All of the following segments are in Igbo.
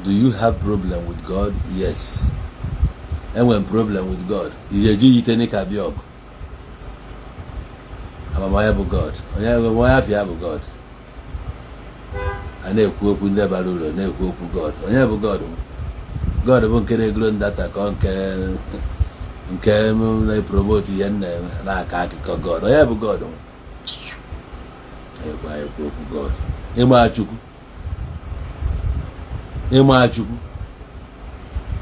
Do you have problem with God? Yes, enwere m problem with God. Ihe eji yite nika bịa ọgụ amamanya bụ God, onye onye afịa bụ God. A na-ekwu okwu ndị bara uru, na-ekwu okwu God. Onye bụ God? God bụ nke na-egoro ndata ka ọ nke m na-epromote ihe m na-eme na-akọ akụkọ God. Onye bụ God? Ekwu ekwu okwu God. Ịma Chukwu, ịma Chukwu,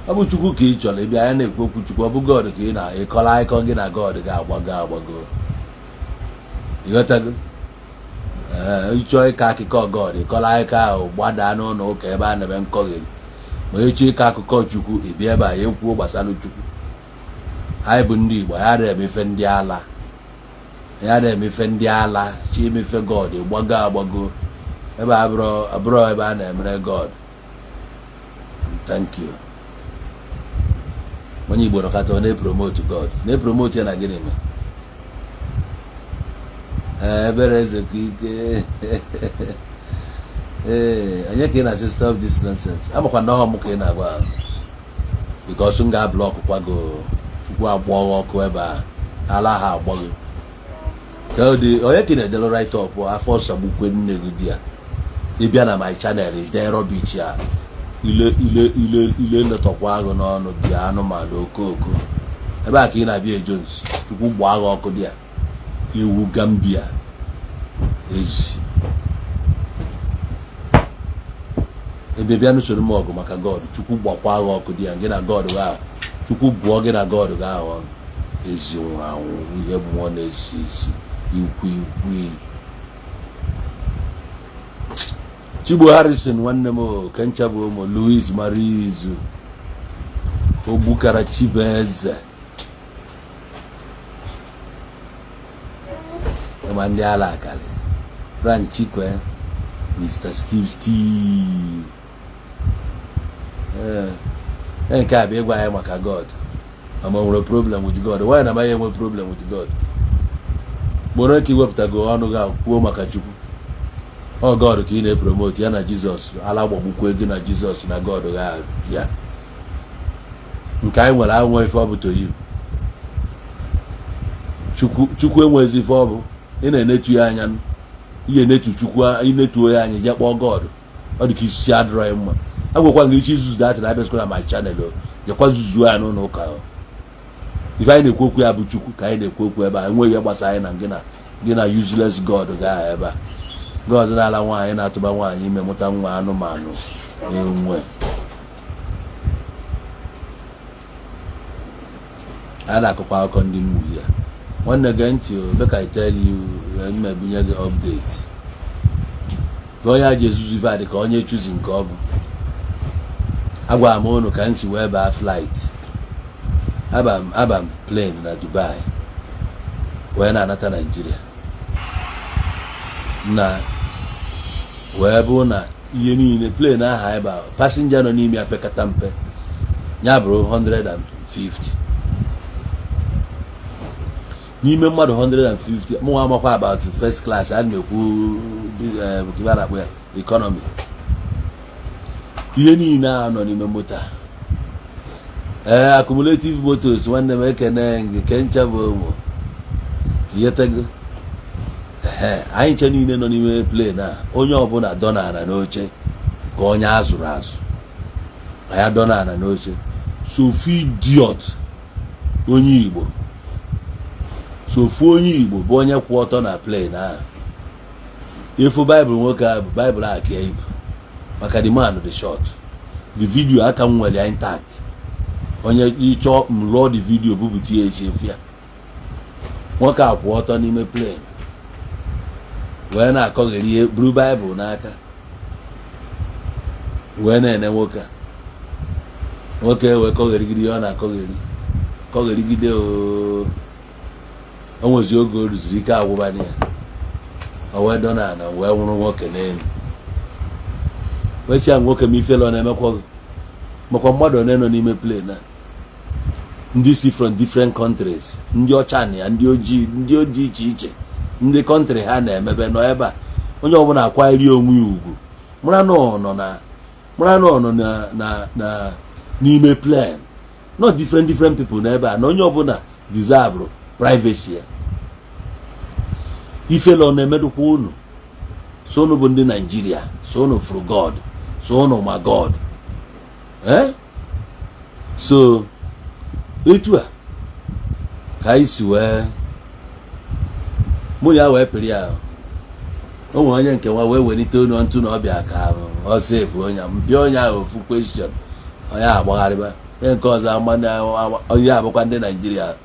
ọ bụ Chukwu ka ị chọrọ ịbịa ya na-ekwu okwu Chukwu. Ọ bụ God ka ị na-ịkọrọ akụkọ gị na God ga-agbago agbago. Ịghọtago? Ee, ịchọọ ịkọ akụkọ God, ịkọrọ akụkọ ahụ gbadaa n'ụlọ ụka ebe a na-eme nkọgheri. Ma ịchọ ịkọ akụkọ Chukwu, ịbịa ebe a ya ekwuo gbasara Chukwu. Anyị bụ ndị Igbo, ya na-emefe ndị ala, ya na-emefe ndị ala chi emefe God. Gbago agbago ebe abụrụ ebe a na-emere God. Thank you. Onye Igbo nọkata, ọ na-epromote God, na-epromote ya na gịnị mee? Ee, ebere ezekwa ike. Ee, onye ka ị na-asị stop this nonsense? Amakwa na ọhọ m ka ị na-agwa ahụ, because m ga-ablock kwago. Chukwu agbọghọ ọkụ ebe a, ala ha agbọghị ka ọ dị. Onye ka ị na-edelu write up afọ ọsọgbukwe nne gị di ya? Ịbịa na my channel ide rubbish a, ile ile ile ile letọkwa agụ n'ọnụ dị anụmanụ okooko. Ebe a ka ị na-abịa Jones. Chukwu gbaa gị ọkụ dị ya, ewu Gambia ezi ebe bịa n'usoro m ọgụ maka God. Chukwu gbakwa gị ọkụ dị ya, gị na God gị ahụ. Chukwu bụọ gị na God gị ahụ ọnụ. Ezi nwụrụ anwụ, ihe mmụọ na-esi isi ikwu ikwu. Chigbo Harrison nwanne m, Kencha bụ ụmụ Louis Marizu Ogbukara Chibueze ma ndị ala akali Frank Chikwe, Mr. Steve Steve. Ee, nke a bụ ịgwa anyị maka God. Ma nwere problem with God? Why na amaghị enwe problem with God? Gboro ka iwepụtago ọnụ gị kwuo maka Chukwu. Ọ God ka ị na-epromote ya na Jizọs. Ala gbagbukwe gị na Jizọs na God ga ya. Nke anyị nwere anwụ ife ọ bụ to you. Chukwu, Chukwu enwezi ife ọ bụ ị na-enetu ya anya. Ihe enetu Chukwu, inetuo ya anya, je kpọọ God. Ọ dị ka isi adịrọ mma. Agwakwa gị iche izuzu datị na abịasịkwa na my channel o jekwa zuzuo ya n'ụlọ ụka o. Ife anyị na-ekwu okwu ya bụ Chukwu ka anyị na-ekwu okwu ebe a. Enweghị ihe gbasara anyị na gị na gị na useless God gaa ebe a. God na-ala nwaanyị, na-atụba nwaanyị ime, mụta nwa anụmanụ enwe. A na-akọkwa akụkọ ndị mmụọ ya. Nwanne, gee ntị o. Make I tell you, mma ebunye gị update ka onye a ji ezuzu ife a dị ka onye chuzi nke ọ bụ. Agwara m unu ka m si wee baa flight. Aba m plane na Dubai wee na-anata Naijiria, na wee bụ na ihe niile plane ahụ ebe a, passenger nọ n'ime ya pekata mpe ya bụrụ 150. N'ime mmadụ 150, mụnwa amakwa about first class, a na-ekwu kibe a na-akpọ ya economy. Ihe niile a nọ n'ime moto a, ee, accumulative motors. Nwanne m, ekene gị. Kencha bụ ụmụ ihetego. Ee, anyị nche niile nọ n'ime plane a, onye ọbụla dọ n'ala n'oche ka onye azụrụ azụ ka ya dọ n'ala n'oche. Sofu idiot onye Igbo, sofu onye Igbo bụ onye kwụ ọtọ na plane ahụ. Efu baịbụl nwoke ahụ bụ baịbụl a ka ibu maka the man dị short. The video aka m nwere ya intact. Onye ịchọ m lụọ the video, bupụta ya echi. Efu ya, nwoke a kwụ ọtọ n'ime plane wee na-akọgheri ihe, buru baịbụl n'aka wee na-ene nwoke a. Nwoke wee kọgherigide ihe ọ na-akọgheri, kọgherigide o. O nwezi oge o ruziri ike agwụbana ya, o wee dọ n'ala wee nwụrụ nwoke n'elu, wee sị ya, "Nwoke m, ifele ọ na-emekwa gị?" Makwa mmadụ one nọ n'ime plane a, ndị si from different countries, ndị ọcha na ya, ndị ojii, ndị ojii iche iche, ndị country ha na-emebe nọ ebe a. Onye ọbụla akwanyere onwe ya ugwu, mara na ọ nọ na Mara na ọ nọ na n'ime plane, not different different people n'ebe a, na onye ọbụla deserve privacy ya. Ifele ọ na-emedụkwa unu? So unu bụ ndị Naijiria, so unu fụrụ God, so unu ma God, eh? So etu a ka anyị si wee mụ ya wee pịrị ya. O nwere onye nke nwa wee welite onu ntụ na ọbịa ka ọ sefu onye mpịa onye ahụ ofu question, onye agbagharịba. Onye nke ọzọ ama onye abụkwa ndị Naijiria.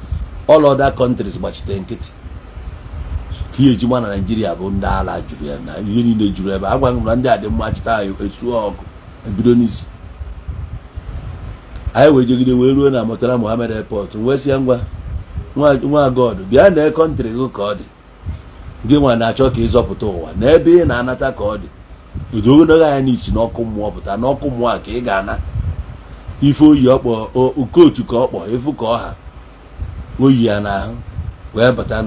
All other countries gbachite nkịtị ka ihe ejima na Naijiria bụ ndị ala juru ya na ihe niile juru ebe a. Gwa m na ndị a dị mma, chịta anyị esuo ọkụ ebido n'isi anyị wee jegide wee ruo na Murtala Muhammed Airport. Wee sị ya, ngwa, nwa God, bịa na country gị ka ọ dị. Gị nwa na-achọ ka ịzọpụta ụwa na ebe ị na-anata ka ọ dị udo anya n'isi n'ọkụ mmụọ pụta n'ọkụ mmụọ a ka ị ga-ana ife oyi ọkpọ kootu ka ọ kpọ efu ka ọ ha oyi ya n'ahụ wee bata,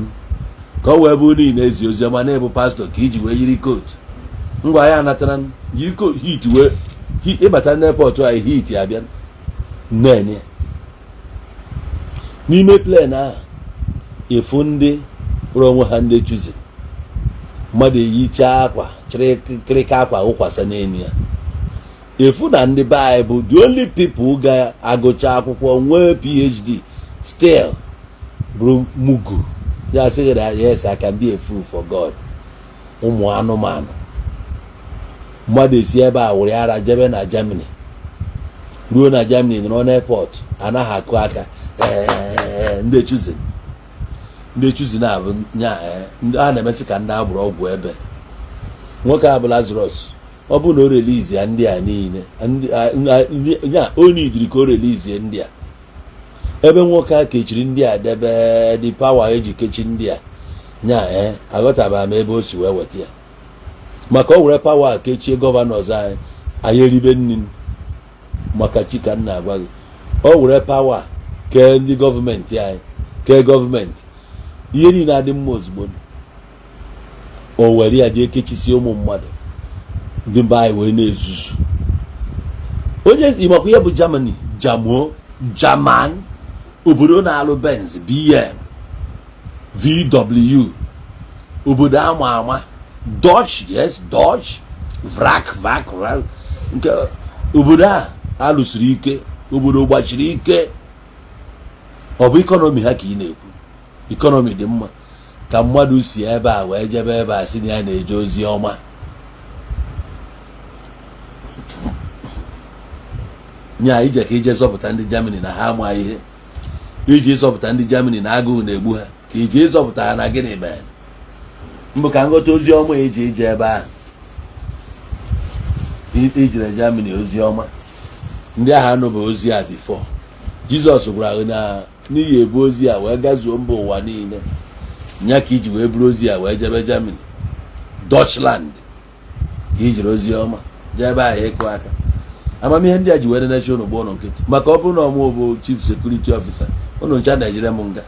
ka ọ wee bụrụ niile ezi ozi ọma na-ebu pastọ ka iji wee yiri kootu. Ngwa, ya anatara yiri kootu heat wee ịbata n'airport anyị, heat abịa na-enye n'ime plane ahụ. Efu ndị kpọrọ onwe ha ndị Chosen, mmadụ eyichaa akwa chịrịkịrịka akwa wụkwasa n'elu ya. Efu na ndị be anyị bụ the only people ga-agụcha akwụkwọ nwee PhD, still bụrụ mugu ya sị gị na yes, I can be a fool for God. Ụmụ anụmanụ, mmadụ esi ebe a wụrụ ara jebe na Germany, ruo na Germany, nọrọ n'airport, anaghị akụ aka. Ee, ndị Chosen, ndị Chosen na-abụ nya a na-emesị ka ndị agbụrụ ọgwụ ebe nwoke a bụ Lazarus. Ọ bụrụ na o release ya ndị a niile nya o nidiri ka o release ndị a ebe nwoke a kechiri ndị a debe dị power eji kechi ndị a nya. Ee, aghọtabeghị m ebe o si wee weta ya, maka o were power a kechie governors anyị, anyị eribe nri. Maka chi ka m na-agwa gị, o were power kee ndị gọọmenti anyị, kee gọọmenti, ihe niile adị mma ozugbo. O were ya jee kechisie ụmụ mmadụ, ndị mba anyị wee na-ezuzu. Onye ịmakwa ihe bụ Germany, Jamuo, German, obodo na-alụ Benz, BM, VW, obodo ama ama, Dutch, yes, Dutch, vrak vak vrak, nke obodo a alụsiri ike, obodo gbachiri ike. Ọ bụ economy ha ka ị na-ekwu? Economy dị mma ka mmadụ si ebe a wee jebe ebe a si na ya na-eje ozi ọma nya ije ka ije zọpụta ndị Germany na ha ama ihe, iji zọpụta ndị Germany na agụụ na-egbu ha, ka iji zọpụta ha na gịnị mere mbụ ka nghọta ozi ọma eji ije ebe ahụ ijere Germany ozi ọma. Ndị agha anụba ozi a before. Jizọs gwara gị na n'ihi ebu ozi a wee gazuo mba ụwa niile nya ka iji wee buru ozi a wee jebe Germany, Deutschland, ka ijiri ozi ọma jee ebe ahụ ịkụ aka. Amamihe ndị a ji were nechi ụnụ gba ụnụ nkịtị, maka ọ bụrụ na ọmụ bụ chief security officer ụnụ ncha na-ejire m nga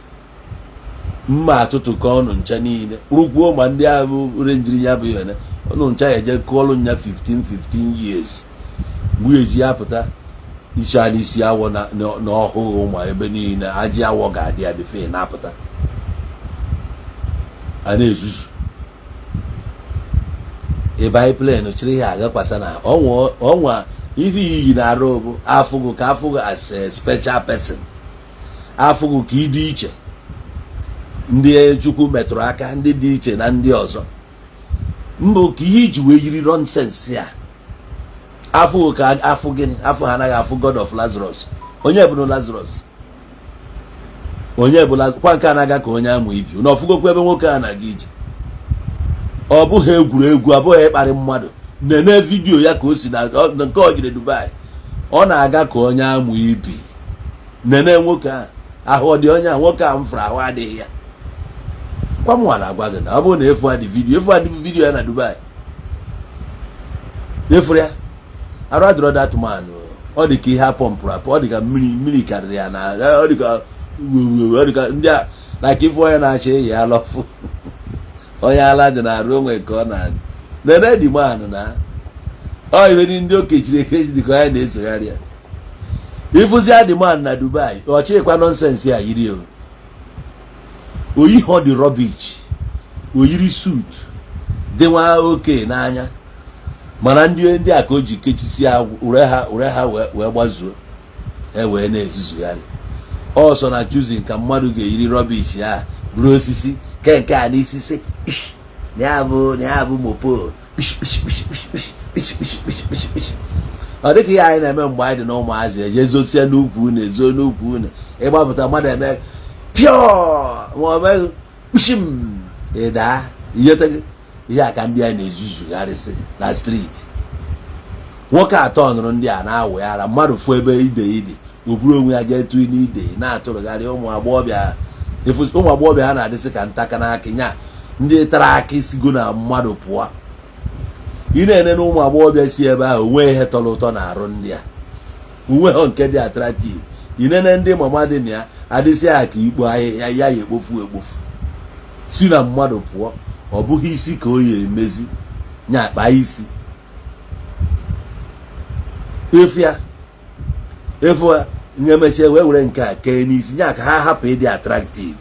mma atụtụ ka ụnụ ncha niile rụkwuo, ma ndị ahụ renjiri ya bụ ihe ụnụ ncha ya eje kụọlụ nya 15 15 years mgbe eji ya pụta icha n'isi awọ na ọhụụ ma ebe niile ajị awọ ga-adị ya befe na-apụta a na-ezuzu ebe anyị plane chịrị ya agakwasa na ọnwa ife iyi na-arụ bụ afụgụ ka afụgụ as a special person, afụgụ ka ịdị iche, ndị Chukwu metụrụ aka, ndị dị iche na ndị ọzọ mbụ, ka ihe iji wee yiri nonsense a afụgụ ka afụ gịnị? Afụ ha anaghị afụ God of Lazarus. Onye bụ Lazarus? Onye bụ kwa nke a na-aga ka onye amụ ibi na ọfụgokwa ebe nwoke a na-aga ije? Ọ bụghị egwuregwu, abụghị ịkparị mmadụ. Nene video ya ka o si na nke ọ jiri Dubai, ọ na-aga ka onye amụ ibi. Nene nwoke a, ahụ ọ dị onye a? Nwoke a m fụrụ, ahụ adịghị ya. Kwa mụnwa na-agwa gị na ọ bụrụ na efu adị video, efu adị video ya na Dubai, efuru ya arụ adịrọ that man. Ọ dị ka ihe a pọmpụrụ apụ, ọ dị ka mmiri mmiri karịrị ya na ọ dị ka ndị a na ka ifu onye na-achọ ịyi alọfụ onye ala dị na-arụ onwe nke ọ na-adị. Nene dị man na Ọ ife ndị o kechiri ekechi dịka ya na-esogharị ya. Ịfụzi adịman na Dubai, ọ chịkwa nonsense ya yiri o oyi họ dị rubbish, oyiri suit dị nwa oke n'anya, mana ndị a ka o ji kechisi ya ure ha ure ha wee gbazuo e wee na-ezuzugharị ọsọ na choosing ka mmadụ ga-eyiri rubbish ya bụrụ osisi ke nke a n'isi si na ya bụ mopo. Ọ dịka ihe anyị na-eme mgbe anyị dị na ụmụazị, eje zosie n'ukwu unu, ezo n'ukwu unu, ịgbapụta mmadụ eme pịọ ma ọ bụ kpishim, ịdaa ihetego. Ihe a ka ndị a na-ezuzugharịsị na street. Nwoke atọ nụrụ ndị a na-awụ ara mmadụ fụ ebe ide ide, o buru onwe ya jee tụ n'ide na-atụrụgharị ụmụ agbọghọbịa. Ụmụ agbọghọbịa ha na-adịsị ka ntaka n'akị nya ndị tara akị sigo na mmadụ pụọ. Ị na-ene na ụmụ agbọghọbịa si ebe ahụ onwe ihe tọrọ ụtọ na-arụ ndị a, uwe ha nke dị attractive. Inene ndị mama dị na ya adịsị ya ka ikpo ahịhịa ya ya ekpofu ekpofu si na mmadụ pụọ. Ọ bụghị isi ka o ya emezi nya akpa isi efu ya efu ya nye mechie wee were nke a kee n'isi nya ka ha hapụ ịdị attractive.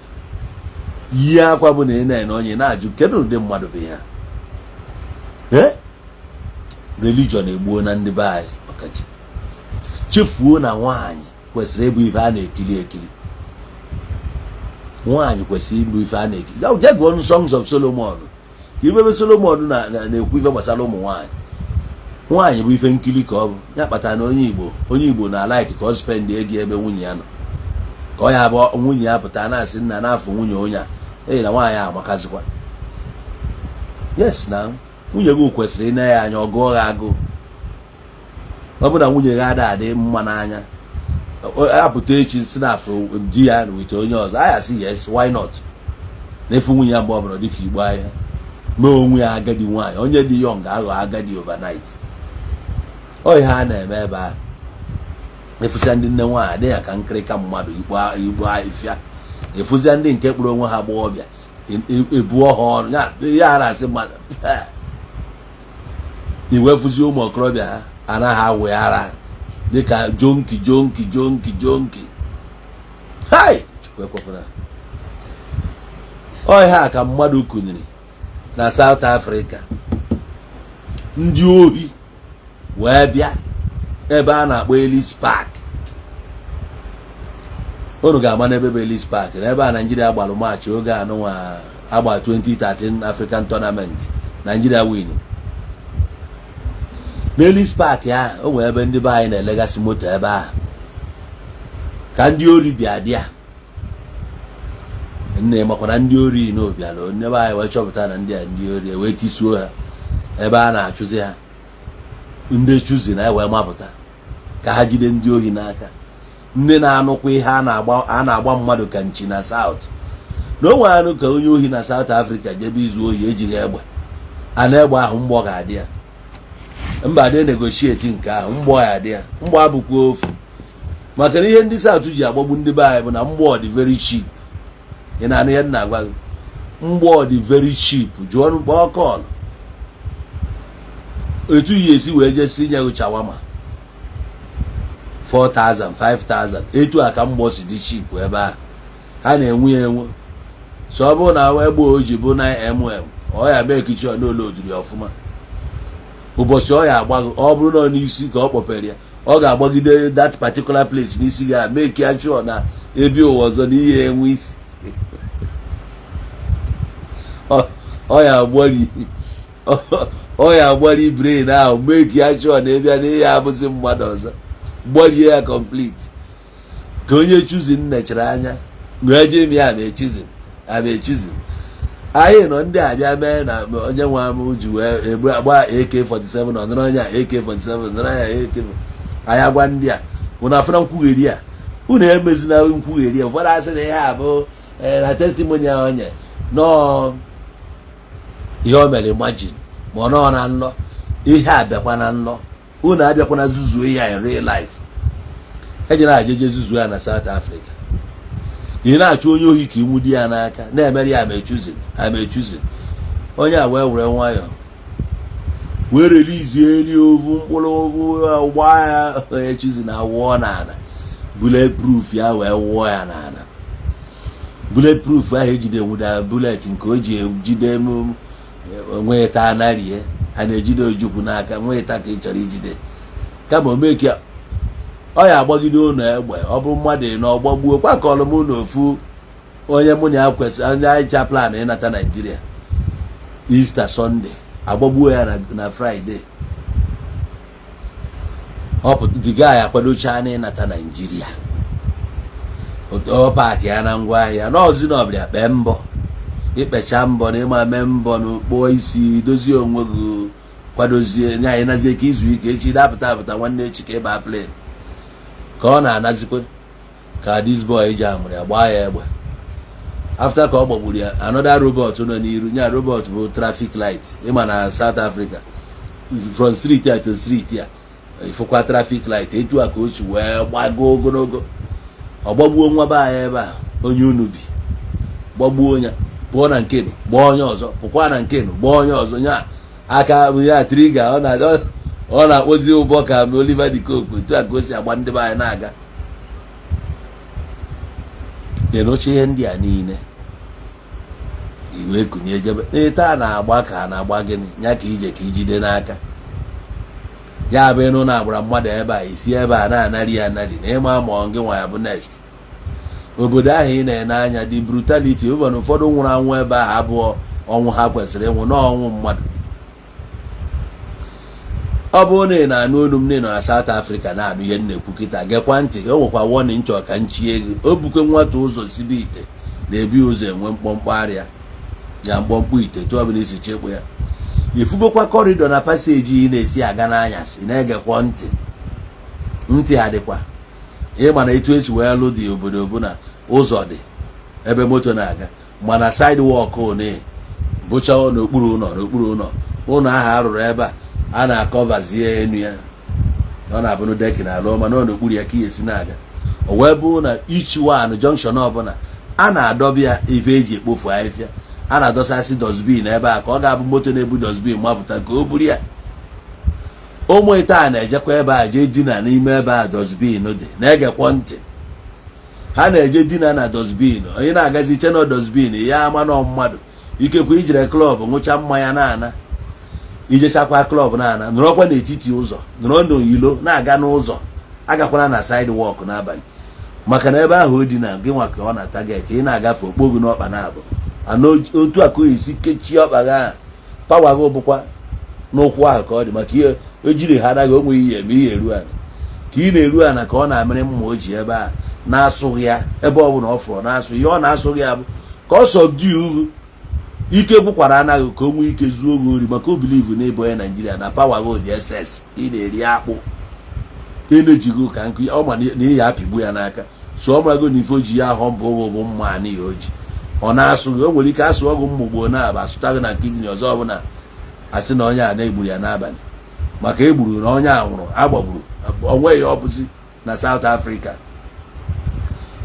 Yie akwa bụ na ị na-ene onye na-ajụ kedu ụdị mmadụ bụ ya. Ee, religion egbuo na ndị be anyị, ọkachi chefuo na nwaanyị kwesịrị ịbụ ife a na-ekiri ekiri. Nwaanyị kwesịrị ịbụ ife a na-ekiri. Jee gụọ Songs of Solomon ka ife ebe Solomon na-ekwu ife gbasara ụmụ nwaanyị. Nwaanyị bụ ife nkiri ka ọ bụ ya kpatara na onye Igbo na like ka ọ spend ego ebe nwunye ya nọ, ka ọ ya bụ nwunye ya pụta na-asị nna n'afọ nwunye onye a eyi na nwaanyị a amakazikwa. Yes, na nwunye gị kwesịrị ịna ya anya ọ gụọ gị agụụ. Ọ bụ na nwunye gị ada adị mma n'anya, apụta echi si na afọ di ya na wite onye ọzọ, aya sị yes, why not? Na-efu nwunye ya mgbe ọbụla dịka igbo ahịa mee onwe ya agadi nwaanyị. Onye dị young ga-aghọ agadi overnight. Ọ ihe a na-eme ebe ahụ. Efụsịa ndị nne nwaanyị adịghị ya ka nkịrịka mmadụ igbo igbo ahịfịa. Efụsịa ndị nke kpụrụ onwe ha gbọghọbịa ebuo ha ọnụ ya ya a na-asị mmadụ iwefụzi ụmụ okorobịa ha anaghị awụ ara dịka junkie junkie junkie junkie. Hai, Chukwu ekwekwana. Ọ ihe a ka mmadụ kunyere na South Africa. Ndị ohi wee bịa ebe a na-akpọ Ellis Park. Unu ga-ama n'ebe bụ Ellis Park, n'ebe a Naijiria gbalụ match oge anụnwa agba 2013 African Tournament, Nigeria win n'Ellis Park ahụ. O nwere ebe ndị be anyị na-elegasị moto ebe ahụ ka ndị ori bịa dị ya nne makwa na ndị ori na obiala ndị be anyị wee chọpụta na ndị a ndị ori wee tisuo ha ebe a na-achụzi ha. Ndị chuzi na wee mapụta ka ha jide ndị ohi n'aka. Ndị na-anụkwa ihe a na-agba mmadụ ka nchi na South na o nwere anụ ka onye ohi na South Africa jebe izu ohi ejighị egbe a na egbe ahụ mgbọ ga-adị ya mba dị negotiate nke ahụ, mgbọ ya adị ya mgbọ abụkwa ofu, maka na ihe ndị South ji agbagbu ndị be anyị bụ na mgbọ dị very cheap. Ị na-anụ ihe m na-agwa gị? Mgbọ dị very cheap. Jụọ, kpọọ call etu yi esi wee jesi nye gị shawarma 4000, 5000. Etu a ka mgbọ si dị cheap ebe ahụ, ha na-enwe ya enwe. So ọ bụrụ na egbe o ji bụ 9mm, ọ ya mee ekichi ọ n'olodiri ọfụma. Ụbọchị ọ ya agbago, ọ bụrụ na ọ n'isi ka ọ kpọpere ya, ọ ga-agbagide that particular place n'isi ga make ya sure na ebi ụwa ọzọ na ihe enwe isi. Ọ ya agbari brain ahụ, make ya sure na ịbịa na ihe abụzi mmadụ ọzọ, gbarie ya complete. Ka onye chuzin nechara anya wee jee ya ma echuzin ama echuzin anyị nọ ndị abịa mee na onye nwe m ji wee egbe agba AK47. Ọ nọrọ onye a AK47, nọrọ ya AK. Anyị agwa ndị a unu afụna nkwugheri a, unu emezina nkwugheri a. Ụfọdụ asị na ihe a bụ na testimony ahụ onye nọọ ihe o mere imagine, ma ọ nọọ na nlọ. Ihe a bịakwa na nlọ, unu abịakwana zuzuo ihe in real life. Ejere ajeje zuzuo ya na South Africa. Ị na-achụ onye ohi ka ịnwụdi ya n'aka na-emere ya amechuzin amechuzin. Onye a wee were nwayọọ Wee release eri ovu mkpụrụ ovu gbaa ya. Onye Chosen na wụọ n'ala, bullet proof ya wee wụọ ya n'ala. Bullet proof ahụ ejide nwụda bullet nke o ji ejide m nweta anarie a na-ejide Ojukwu n'aka nweta ka ị chọrọ ijide kama omeke ọ ya agbagide ụlọ egbe. Ọ bụ mmadụ na ọgbagbuo kwakọrọ m na ofu onye mụ na ya kwesịrị onye anyị cha plan ịnata Naijiria Easter Sunday, agbagbuo ya na Friday. Ọ pụta diga ya akwadocha na ịnata Naijiria, ọ pack ya na ngwaahịa n'ọzi na ọbịa kpee mbọ ikpecha mbọ na ịma mee mbọ na kpụọ isi, dozie onwe gị, kwadozie nye anyị nazie ka izu ike echi dapụta apụta nwanne echi ka ịba plane. Ka ọ na-anazikwe ka this boy ji amụrụ ya gbaa ya egbe. After ka ọ gbagburu ya, another robot nọ n'iru nya. Robot bụ traffic light. Ịma na South Africa, from street a to street a ifụkwa traffic light. Etu a ka o si wee gbago ogologo, ọ gbagbuo nwa be anyị ebe a onye unu bi, gbagbuo ya, pụọ na nkenu, gbaa onye ọzọ, pụkwa na nkenu, gbaa onye ọzọ. Nya aka ya trigger, ọ na-akpọzi ụbọ ka Oliver de Coque. Etu a ka o si agba ndị be anyị na-aga ịrụcha ihe ndị a niile iwe kunye jebe n'ete a na-agba ka a na-agba gịnị ya ka ije ka ijide n'aka ya bụ ịnụ na-agbara mmadụ ebe a isi ebe a na-anarị ya anarị na ịma ma ọ gị nwa ya bụ next. Obodo ahụ ị na-ene anya dị brutality ụbọ na ụfọdụ nwụrụ anwụ ebe ahụ abụọ ọnwụ ha kwesịrị ịnwụ n'ọnwụ mmadụ. Ọ bụrụ na ị na-anụ olu m na ị nọ na South Africa na-anụ ihe m na-ekwu kịta, gekwa ntị. O nwekwa warning nchọ ka nchie gị. O bukwe nwata ụzọ sibe ite na-ebi ụzọ enwe mkpọmkpọ arịa ya, mkpọmkpọ ite tụọ ọbụla isi chekpụ ya. Ifugokwa corridor na passage ị na-esi aga n'anyasị, na-egekwa ntị. Ntị adịkwa ịma na etu esi wee lụ dị obodo bụ na ụzọ dị ebe moto na-aga, mana sidewalk one bụcha n'okpuru ụlọ, n'okpuru ụlọ. Ụlọ ahụ arụrụ ebe a, a na-akọvazie enu ya, ọ na-abụrụ decking alụọ, mana ọ n'okpuru ya ka ihe esi na-aga. O wee bụ na each one junction ọbụla a na-adọbịa ife eji ekpofu ahịfịa, a na-adọsasị dustbin ebe a ka ọ ga-abụ moto na-ebu dustbin mapụta ka o buru ya. Ụmụ ite a na-ejekwa ebe a jee dina n'ime ebe a dustbin dị. Na-egekwa ntị, ha na-eje dina na dustbin. Onye na-agazi iche na dustbin ya ama nọ mmadụ. Ikekwe ijere club ṅụcha mmanya na-ana, ijechakwa club na-ana, nọrọkwa n'etiti ụzọ, nọrọ n'oyilo na-aga n'ụzọ, agakwana na sidewalk n'abalị, maka na ebe ahụ o dina gị nwa ka ọ na target. Ị na-agafe okpogu n'ọkpa na-abụ ana otu a ka o esi kechie ọkpa gị ahụ. Power gị bụkwa n'ụkwụ ahụ ka ọ dị, maka ihe ejiri ha anaghị onwe ihe eme ihe eru ala. Ka ị na-eru ala ka ọ na-amịrị mma o ji ebe a na-asụghị ya. Ebe ọ bụla ọ fụrụ na-asụ ihe ọ na-asụghị ya bụ ka ọ sọbdu ugwu ike gwụkwara anaghị ka o nwee ike zuo oge ori, maka o believe n'ịbụ onye Naijiria na power gị dị ss ị na-eri akpụ enejigo ka nkụ. Ọ ma na ihe apịgbu ya n'aka, so ọ marago na ife o ji ya ahọ mbụ ụgwọ bụ mma anị ya o ji ọ na-asụ gị. O nwere ike asụ ọgụ mma ugbo na-aba asụta gị na kidney ọzọ ọbụla, asị na onye a na-egburu ya n'abalị maka egburu na onye a nwụrụ agbagburu onweghị ọ bụzi na South Africa.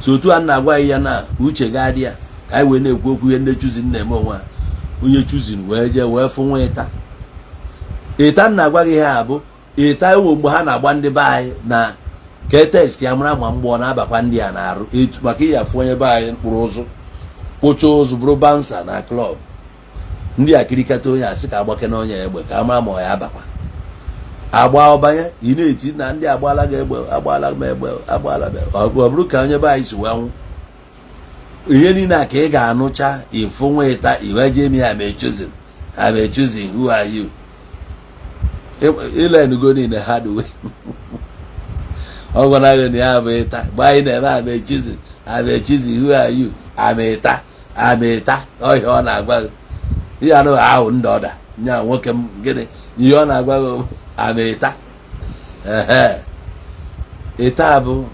So otu a na-agwa ya na uche ga-adị ya ka anyị wee na-ekwu okwu ihe ndị Chosen na-eme onwe ha. Onye Chosen wee jee wee fụ nwa ịta ịta m na-agwa gị ha abụ ịta ewo mgbe ha na-agba ndị be anyị na ka e test ya mara ma mgbe ọ na-abakwa ndị a na-arụ etu, maka ịya afụ onye be anyị mkpụrụ ụzụ kpụcha ụzụ bụrụ bouncer na club. Ndị a kirikata onye asị ka agbake na onye egbe ka a mara ma ọ ya abakwa agba ọbanye. Ị na-eti na ndị agbaala gị egbe, agbaala m egbe, agbaala m egbe. Ọ bụrụ ka onye be anyị si wee nwụ ihe niile a ka ị ga-anụcha ịfụ nwa ịta iwe jee mi. I'm a Chosen, I'm a Chosen, who are you? Ilenugo niile ha duwe ọ gwara gị na ya bụ ịta. Mgbe anyị na-eme I'm a Chosen, I'm a Chosen, who are you? I'm ịta, I'm ịta. Ọhịa ọ na-agwa gị ihe anụ ahụ ndị ọda nya nwoke m gịnị ihe ọ na-agwa gị? I'm ịta. Ehe, ịta bụ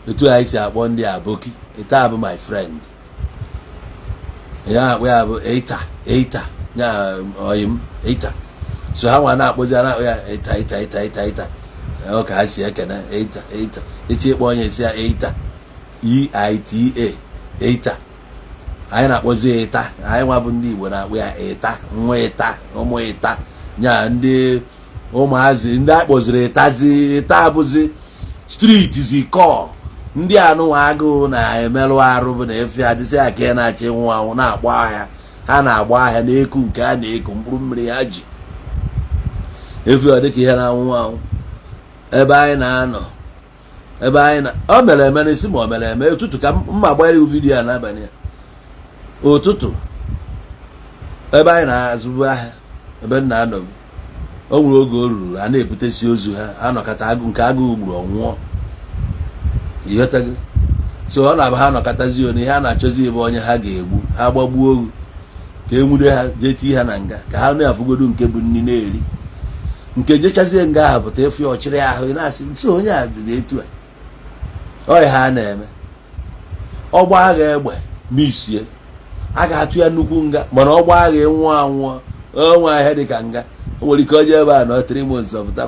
etu anyị si akpọ ndị aboki. Ịta bụ my friend ya akpọ ya bụ ịta, ịta ya oyi m ịta. So ha nwa na-akpọzi ya, na-akpọ ya ịta, ịta, ịta, ịta, ịta. Ọ ka ha si ekene ịta, ịta. Echi ịkpọ onye esi ya ịta, E-I-T-A, ịta. Anyị na-akpọzi ya ịta. Anyị nwa bụ ndị Igbo na-akpọ ya ịta, nwa ịta, ụmụ ịta. Nya ndị ụmụazị ndị akpọziri ịtazi ịta abụzi street zi kọ ndị anụnwa agụụ na-emerụ arụ, bụ na efe adịsị aka ya na-achị nwụ anwụ, na-agba ahịa. Ha na-agba ahịa na-eku nke a na-eku mkpụrụ mmiri ha ji efe. Ọ dịka ihe na-anwụ anwụ ebe anyị na-anọ, ebe anyị na ọ mere eme n'isi, ma ọ mere eme ụtụtụ ka mma gbanyere video a n'abalị a ụtụtụ. Ebe anyị na-azụbu ahịa, ebe m na-anọbu, o nwere oge o ruru a na-ebutesi ozu ha, anọkọta agụ nke agụụ gburu, ọnwụọ. Ịghọtago? So ọ na-abụ ha nọkọtazi onu, ihe a na-achọzi ebe onye ha ga-egbu, ha gbagbuo ogu ka e nwude ha, jee tie ha na nga, ka ha na-afụgodu nke bụ nri na-eri. Nke jechazie nga ahụ pụta, efu ya ọchịrị ahụ, ị na-asị nso onye a dị etu a. Ọ ha na-eme ọgba agha egbe misie, a ga-atụ ya nnukwu nga, mana ọgba agha nwụọ anwụọ, onwe ahịa dị ka nga. O nwere ike oje ebe a nọ 3 months, ọpụta.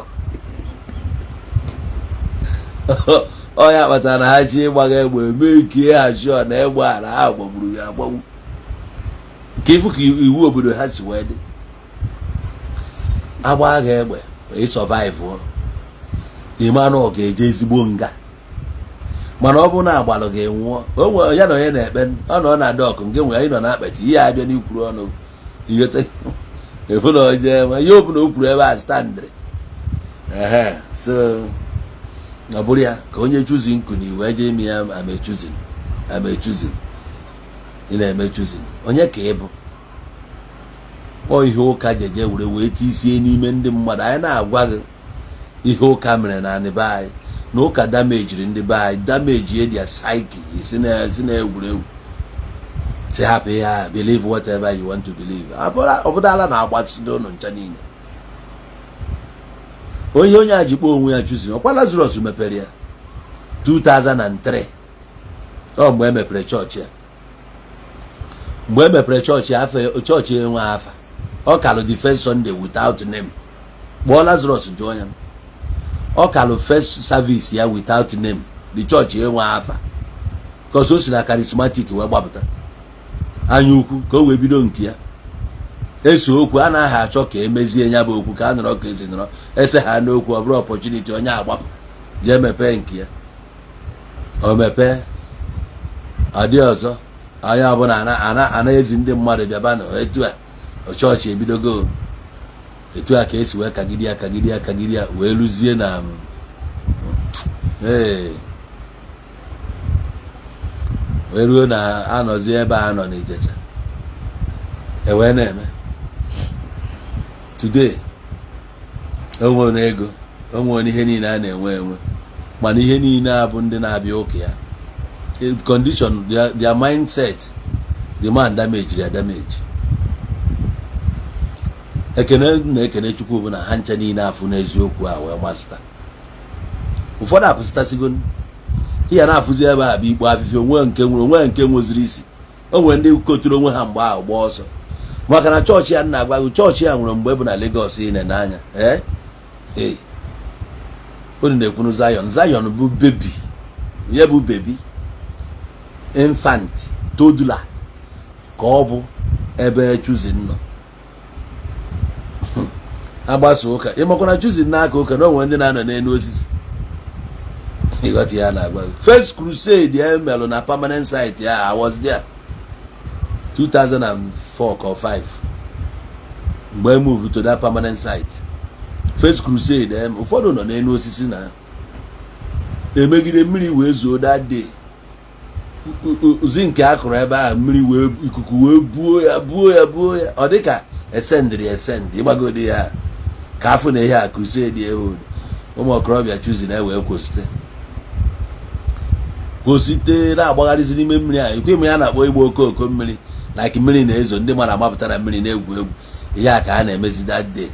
Ọ ya kpatara na ha chi ịgbaga egbe mee ike ha chụọ na egbe a na ha gbagburu ya agbagbu, ka ịfụ ka iwu obodo ha si wee dị. Agba agha egbe ị survive, ịma na ọ ga-eje ezigbo nga, mana ọ bụrụ na agbalụ ga-enwụọ onwe ya na onye na-ekpe, ọ nọ na dock nke nwere anyị nọ na akpati ihe abịa n'ikwuru ọnụ ighete efu na oje ma ihe ọbụla o kwuru ebe a standịrị. Ehe, so ọ bụrụ ya ka onye Chosen nkuni wee jee ime ya ame Chosen, ame Chosen, ị na-eme Chosen onye ka ị bụ? Ọ ihe ụka jeje were wee tisie n'ime ndị mmadụ. Anyị na-agwa gị ihe ụka mere na anị be anyị, na ụka damejiri ndị be anyị, damage their psyche. Si na si na egwuregwu si hapụ ihe a, believe whatever you want to believe. Ọbụdala na-agbatụdo ụnụ ncha niile. Onye onye a ji kpọọ onwe ya Chosen, ọkwa Lazarus mepere ya 2003. Ọ mgbe e mepere chọọchị ya, mgbe e mepere chọọchị afọ chọọchị enwe afa, ọ kalụ the first Sunday without name. Kpọọ Lazarus jụọ ya, ọ kalụ first service ya without name. The chọọchị enwe afa because o si na charismatic wee gbapụta anya ukwu ka o wee bido nke ya. Eso okwu anaghị achọ ka emezie ya bụ okwu, ka a nọrọ ka esi nọrọ ese ha n'okwu. Ọ bụrụ opportunity, onye agbapụ jee mepee nke ya. O mepee, ọ dị ọzọ, onye ọbụla ana ezi ndị mmadụ bịabanụ. Etu a chọọchị ebidogo, etu a ka esi wee kagide ya, kagide ya, kagide ya, wee lụzie na ee, wee ruo na anọzi ebe a nọ n'Ijecha ewee na-eme today. O nwere ego, o nwere ihe niile a na-enwe enwe, mana ihe niile a bụ ndị na-abịa ụka ya condition their mindset, the man damage ya damage. Ekene na-ekene Chukwu bụ na ha ncha niile afụ n'eziokwu a wee gbasịta. Ụfọdụ apụsịtasịgo ihe na-afụzi ebe a bụ ikpo afịfịa onwe nke nwere onwe nke nweziri isi. O nwere ndị koturu onwe ha mgbe ahụ gbaa ọsọ, maka na chọọchị ya na-agwa gị, chọọchị ya nwere mgbe bụ na Lagos. Ị na n'anya ee ee, unu na-ekwunu Zion. Zion bụ baby, ihe bụ baby, infant, toddler ka ọ bụ ebe Chosen nọ agbasa ụka. Ịmakwa na Chosen n'aka ụka na onwe ndị na-anọ n'elu osisi. Ịghọta ya na-agwa gị, first crusade e melụ na permanent site ya, I was there 2004 or 5 mgbe e move to that permanent site. First crusade em, ụfọdụ nọ n'elu osisi na emegide mmiri wee zuo that day. Zinc a kụrụ ebe ahụ, mmiri wee, ikuku wee buo ya, buo ya, buo ya. Ọ dịka esendịrị esend ịgbagodi ya ka afọ na ihe a crusade ehu. Ụmụ okorobịa Chosen na-ewe kwosite kwosite na-agbagharịzi n'ime mmiri ahụ. Ikwe m ya na-akpọ igba okooko mmiri, like mmiri na-ezo, ndị mmadụ amapụta na mmiri na-egwu egwu. Ihe a ka a na-emezi that day,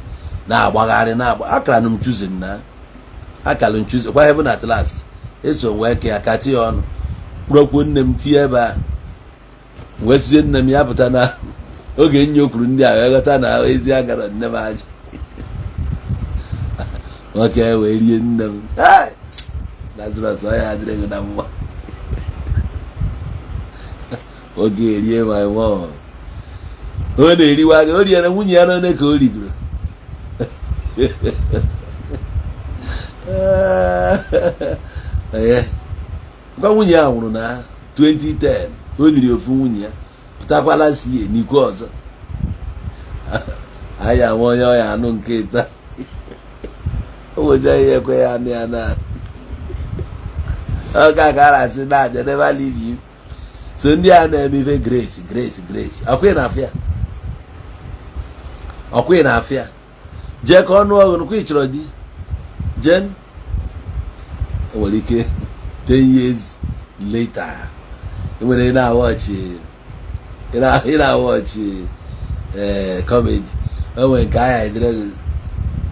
na-agbagharị na-agba. Akara m Chosen na akara m Chosen kwa heaven at last. Eso wee kee aka tie ọnụ kpụrụkwuo nne m tie ebe a, wee sie nne m ya pụta na oge nyo kwuru ndị a wee ghọta na ezi agara nne m aja nwoke wee rie nne m. Hey! Lazarus, ọ ya adịrị gị na mma. Oge erie ma nwụọ, ọ na-eriwa gị, o riere nwunye ya n'one ka o rigoro. Ee, gwa nwunye ya nwụrụ na 2010. O liri ofu nwunye ya, pụtakwala si ya n'ikwe ọzọ. Anyị ama onye ọya anụ nke ịta o nwezi onye ekwe ya anụ ya na ọ ga ka a na-asị na aja never leave you. So ndị a na-eme ife grace, grace, grace, ọkwa na afịa, ọkwa na afịa. Jee ka ọnụ ọgụ nkwa ị chọrọ di jee, enwere ike 10 years later enwere ị na-awatch ee comedy, o nwere nke anya edere gị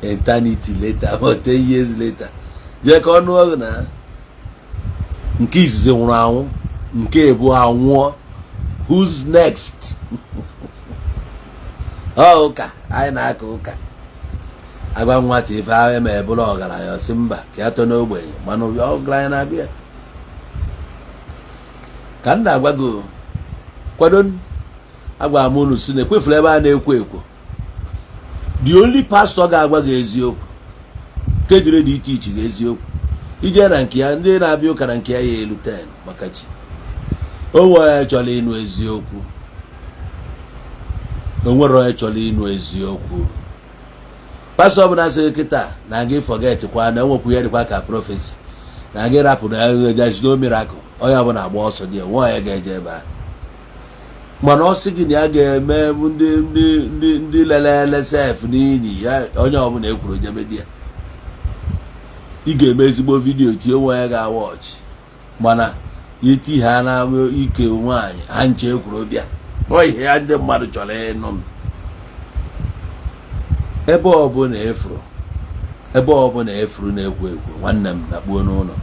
eternity later or 10 years later. Jee ka ọnụ ọgụ na nke izizi nwụrụ anwụ, nke ebu anwụọ, who's next? Ọ ụka anyị na-aka ụka agwa nwata ife ahụ eme bụrụ ọgaranya, ọsị mba, ka ya tọ n'ogbenye, mana ọgaranya na-abịa. Ka m na-agwa gị, kwado, agwara m unu si na ekwefuru ebe a na-ekwo ekwo. The only pastor ga-agwa gị eziokwu kedire dị iche iche gị eziokwu, ije na nke ya, ndị na-abịa ụka na nke ya, ya elu 10 maka chi o nwere onye chọrọ ịnụ eziokwu. O nwere onye chọrọ ịnụ eziokwu. Pastọ ọbụla sịrị kịta na gị forget kwa na enwekwu ihe dịkwa ka prophecy, na gị rapụ na there's no miracle, onye ọbụla agba ọsọ dị, onwe onye ga-eje ebe a. Mana ọ sị gị na ya ga-eme ndị lele ele sef n'ili ya, onye ọbụla ekwuru jebe di ya. Ị ga-eme ezigbo video tie, onwe onye ga-awatch, mana iti ha na ike nwaanyị ha nche ekwuru bịa. Ọ ihe ya ndị mmadụ chọrọ ịnụ m. Ebe ọbụla efuru, ebe ọbụla efuru na-ekwo ekwo, nwanne m, na-kpuo n'ụlọ.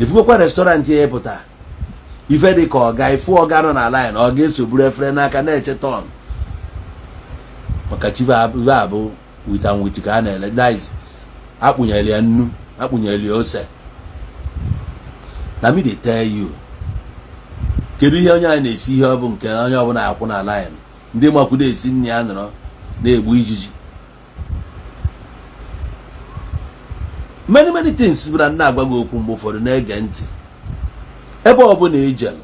Ifugokwa restaurant ya ịpụta ife dị ka ọga ifu ọga nọ na line, ọ ga-eso buru efere n'aka na-eche turn maka chive abụ with and with ka a na-ele dice, akpụnyere ya nnu, akpụnyere ya ose. Na me dey tell you, kedu ihe onye a na-esi? Ihe ọ bụ nke onye ọbụla akwụ na line, ndị makwudo esi nri ya nọrọ na-egbu ijiji. Many many things bụ na nna agwa gị okwu mgbe ụfọdụ na-ege ntị. Ebe ọbụla ijelụ,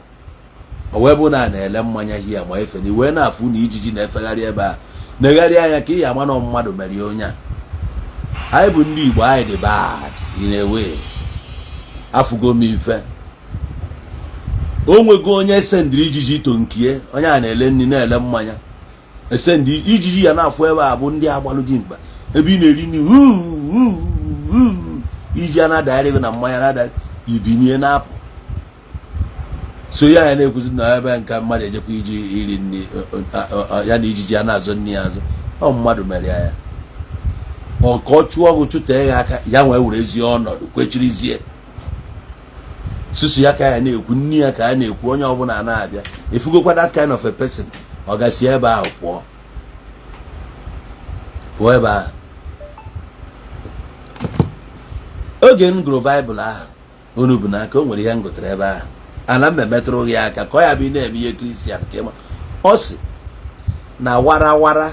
o wee bụ na a na-ele mmanya hia ma efe na iwee na-afụ na ijiji na-efegharị ebe a, na-egharị anya ka ị ya ama na mmadụ mere ya. Onye a, anyị bụ ndị Igbo, anyị dị bad in a way. Afụgo m ife o nwego onye sendịrị ijiji to nkie. Onye a na-ele nri, na-ele mmanya, esendị ijiji ya na-afụ ebe a bụ ndị agbalụ ji mkpa. Ebe ị na-eri nri, iji a na-adagharị gị na mmanya na-adagharị, ibinye na-apụ. So ya ya na-ekwuzi na ebe nka mmadụ ejekwa iji iri nri ya na ijiji a na-azụ nri ya azụ. Ọ mmadụ mere ya, ya ọ ka ọ chụọ ọgụ chụtee ya aka ya nwee werezie ọnọdụ kwechirizie susu ya ka ya na-ekwu nni ya ka ya na-ekwu. Onye ọbụla na-abịa efugokwa that kind of a person, ọ gasi ebe ahụ pụọ, pụọ ebe ahụ. Oge m gụrụ Baịbụl ahụ unu bụ n'aka, o nwere ihe m gụtara ebe ahụ ana m emetụrụ gị aka ka ọ ya bụ ị na-eme ihe Kristian ka ịma. Ọ sị na warawara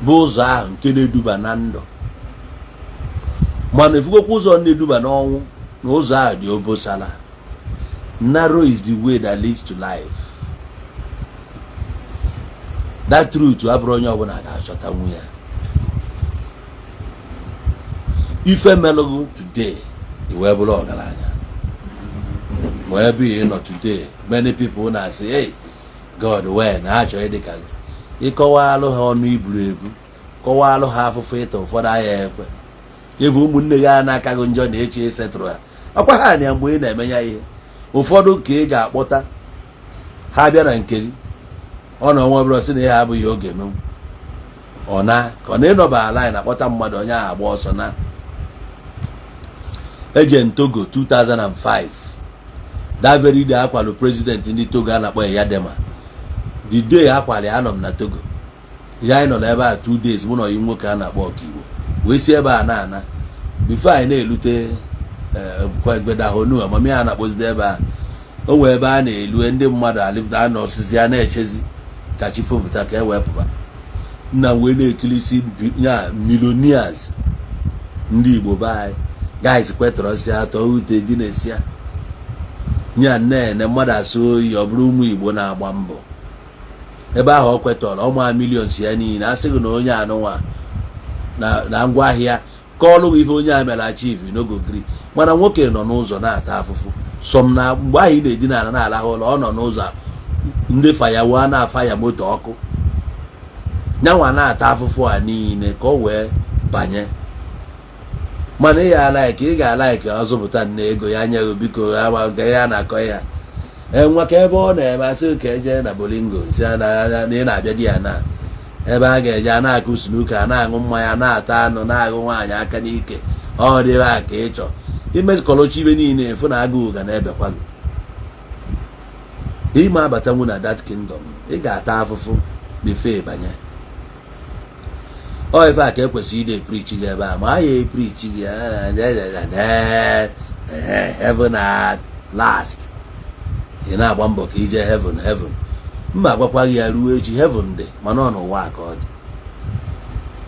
bụ ụzọ ahụ nke na-eduba na ndụ, mana efugokwa ụzọ na-eduba n'ọnwụ, na ụzọ ahụ dị obosara. Narrow is the way that leads to life. That truth abụrụ onye ọbụla ga-achọtanwu ya. Ife melụgụ today i wee bụrụ ọgaranya, ma ebe ị nọ today, many people na-asị, "Hey God, when na ha chọrọ ịdị ka gị." Ịkọwalụ ha ọnụ iburu ebu, kọwalụ ha afụfụ ịta, ụfọdụ agha ekwe. Ebe ụmụnne gị a na-aka gị njọ na-eche ịsetụrụ ha ọkwa ha na ya mgbe ị na-eme ya ihe ụfọdụ ka ị ga-akpọta ha bịa na nke gị, ọ na ọnwa bụrụ sị na ihe abụghị oge emenwu, ọ na ka ọ na ịnọba ala anyị na-akpọta mmadụ, onye ahụ agba ọsọ. Na eje Togo 2005, that very day akwalụ president ndị Togo a na-akpọ Eyadema, the day akwali anọ m na Togo. Ihe anyị nọ n'ebe a 2 days, mụ na oyi nwoke a na-akpọ Ọkaigbo wee si ebe a na-ana. Before anyị na-elute Gbedahonu, amamihe a na-akpọzide ebe a, o nwee ebe a na-elue ndị mmadụ alịpụta, a na osisi a na-echezi ka chi fopụta ka e wee pụba. Nna m wee na-ekirisi ya millionaires ndị Igbo be anyị, guys, kwetọrọsịa atọ ute dị na-esi ya nya nne mmadụ asụ oyi. Ọ bụrụ ụmụ Igbo na-agba mbọ ebe ahụ, ọ kwetọrọ ọma millions ya niile. A sịghị na onye anụnwa na ngwaahịa kọọlụ gị ife onye a mere achieve, no go gree. Mana nwoke nọ n'ụzọ na-ata afụfụ sọm na mgbe ahụ ị na-edina ala na-alahụ ụlọ, ọ nọ n'ụzọ, ndị fayawa na-afa ya moto ọkụ, nyanwa na-ata afụfụ a niile ka ọ wee banye. Mana ị ga-alike, ị ga-alike ọ zụpụta nne ego ya nye gị, biko ga ya na-akọ ya enwe ka ebe ọ na-eme, asị ka eje na Bolingo, si na ị na-abịa di ya na ebe a ga-eje a na-akụ snooker, a na-aṅụ mmanya, na-ata anụ, na-aṅụ nwaanyị aka n'ike. Ọ dịbe a ka ị chọ imekọlọchi ibe niile, efu na agụụ ga na-ebekwa gị. Ime abatanwu na that kingdom, ị ga-ata afụfụ before banye. Ọ ife a ka ekwesịrị ide preach gị ebe a, ma a ya epreach gị heaven at last. Ị na-agba mbọ ka ije heaven, heaven mma agwakwa gị ya ruo echi. Heaven dị, mana ọ n'ụwa ka ọ dị.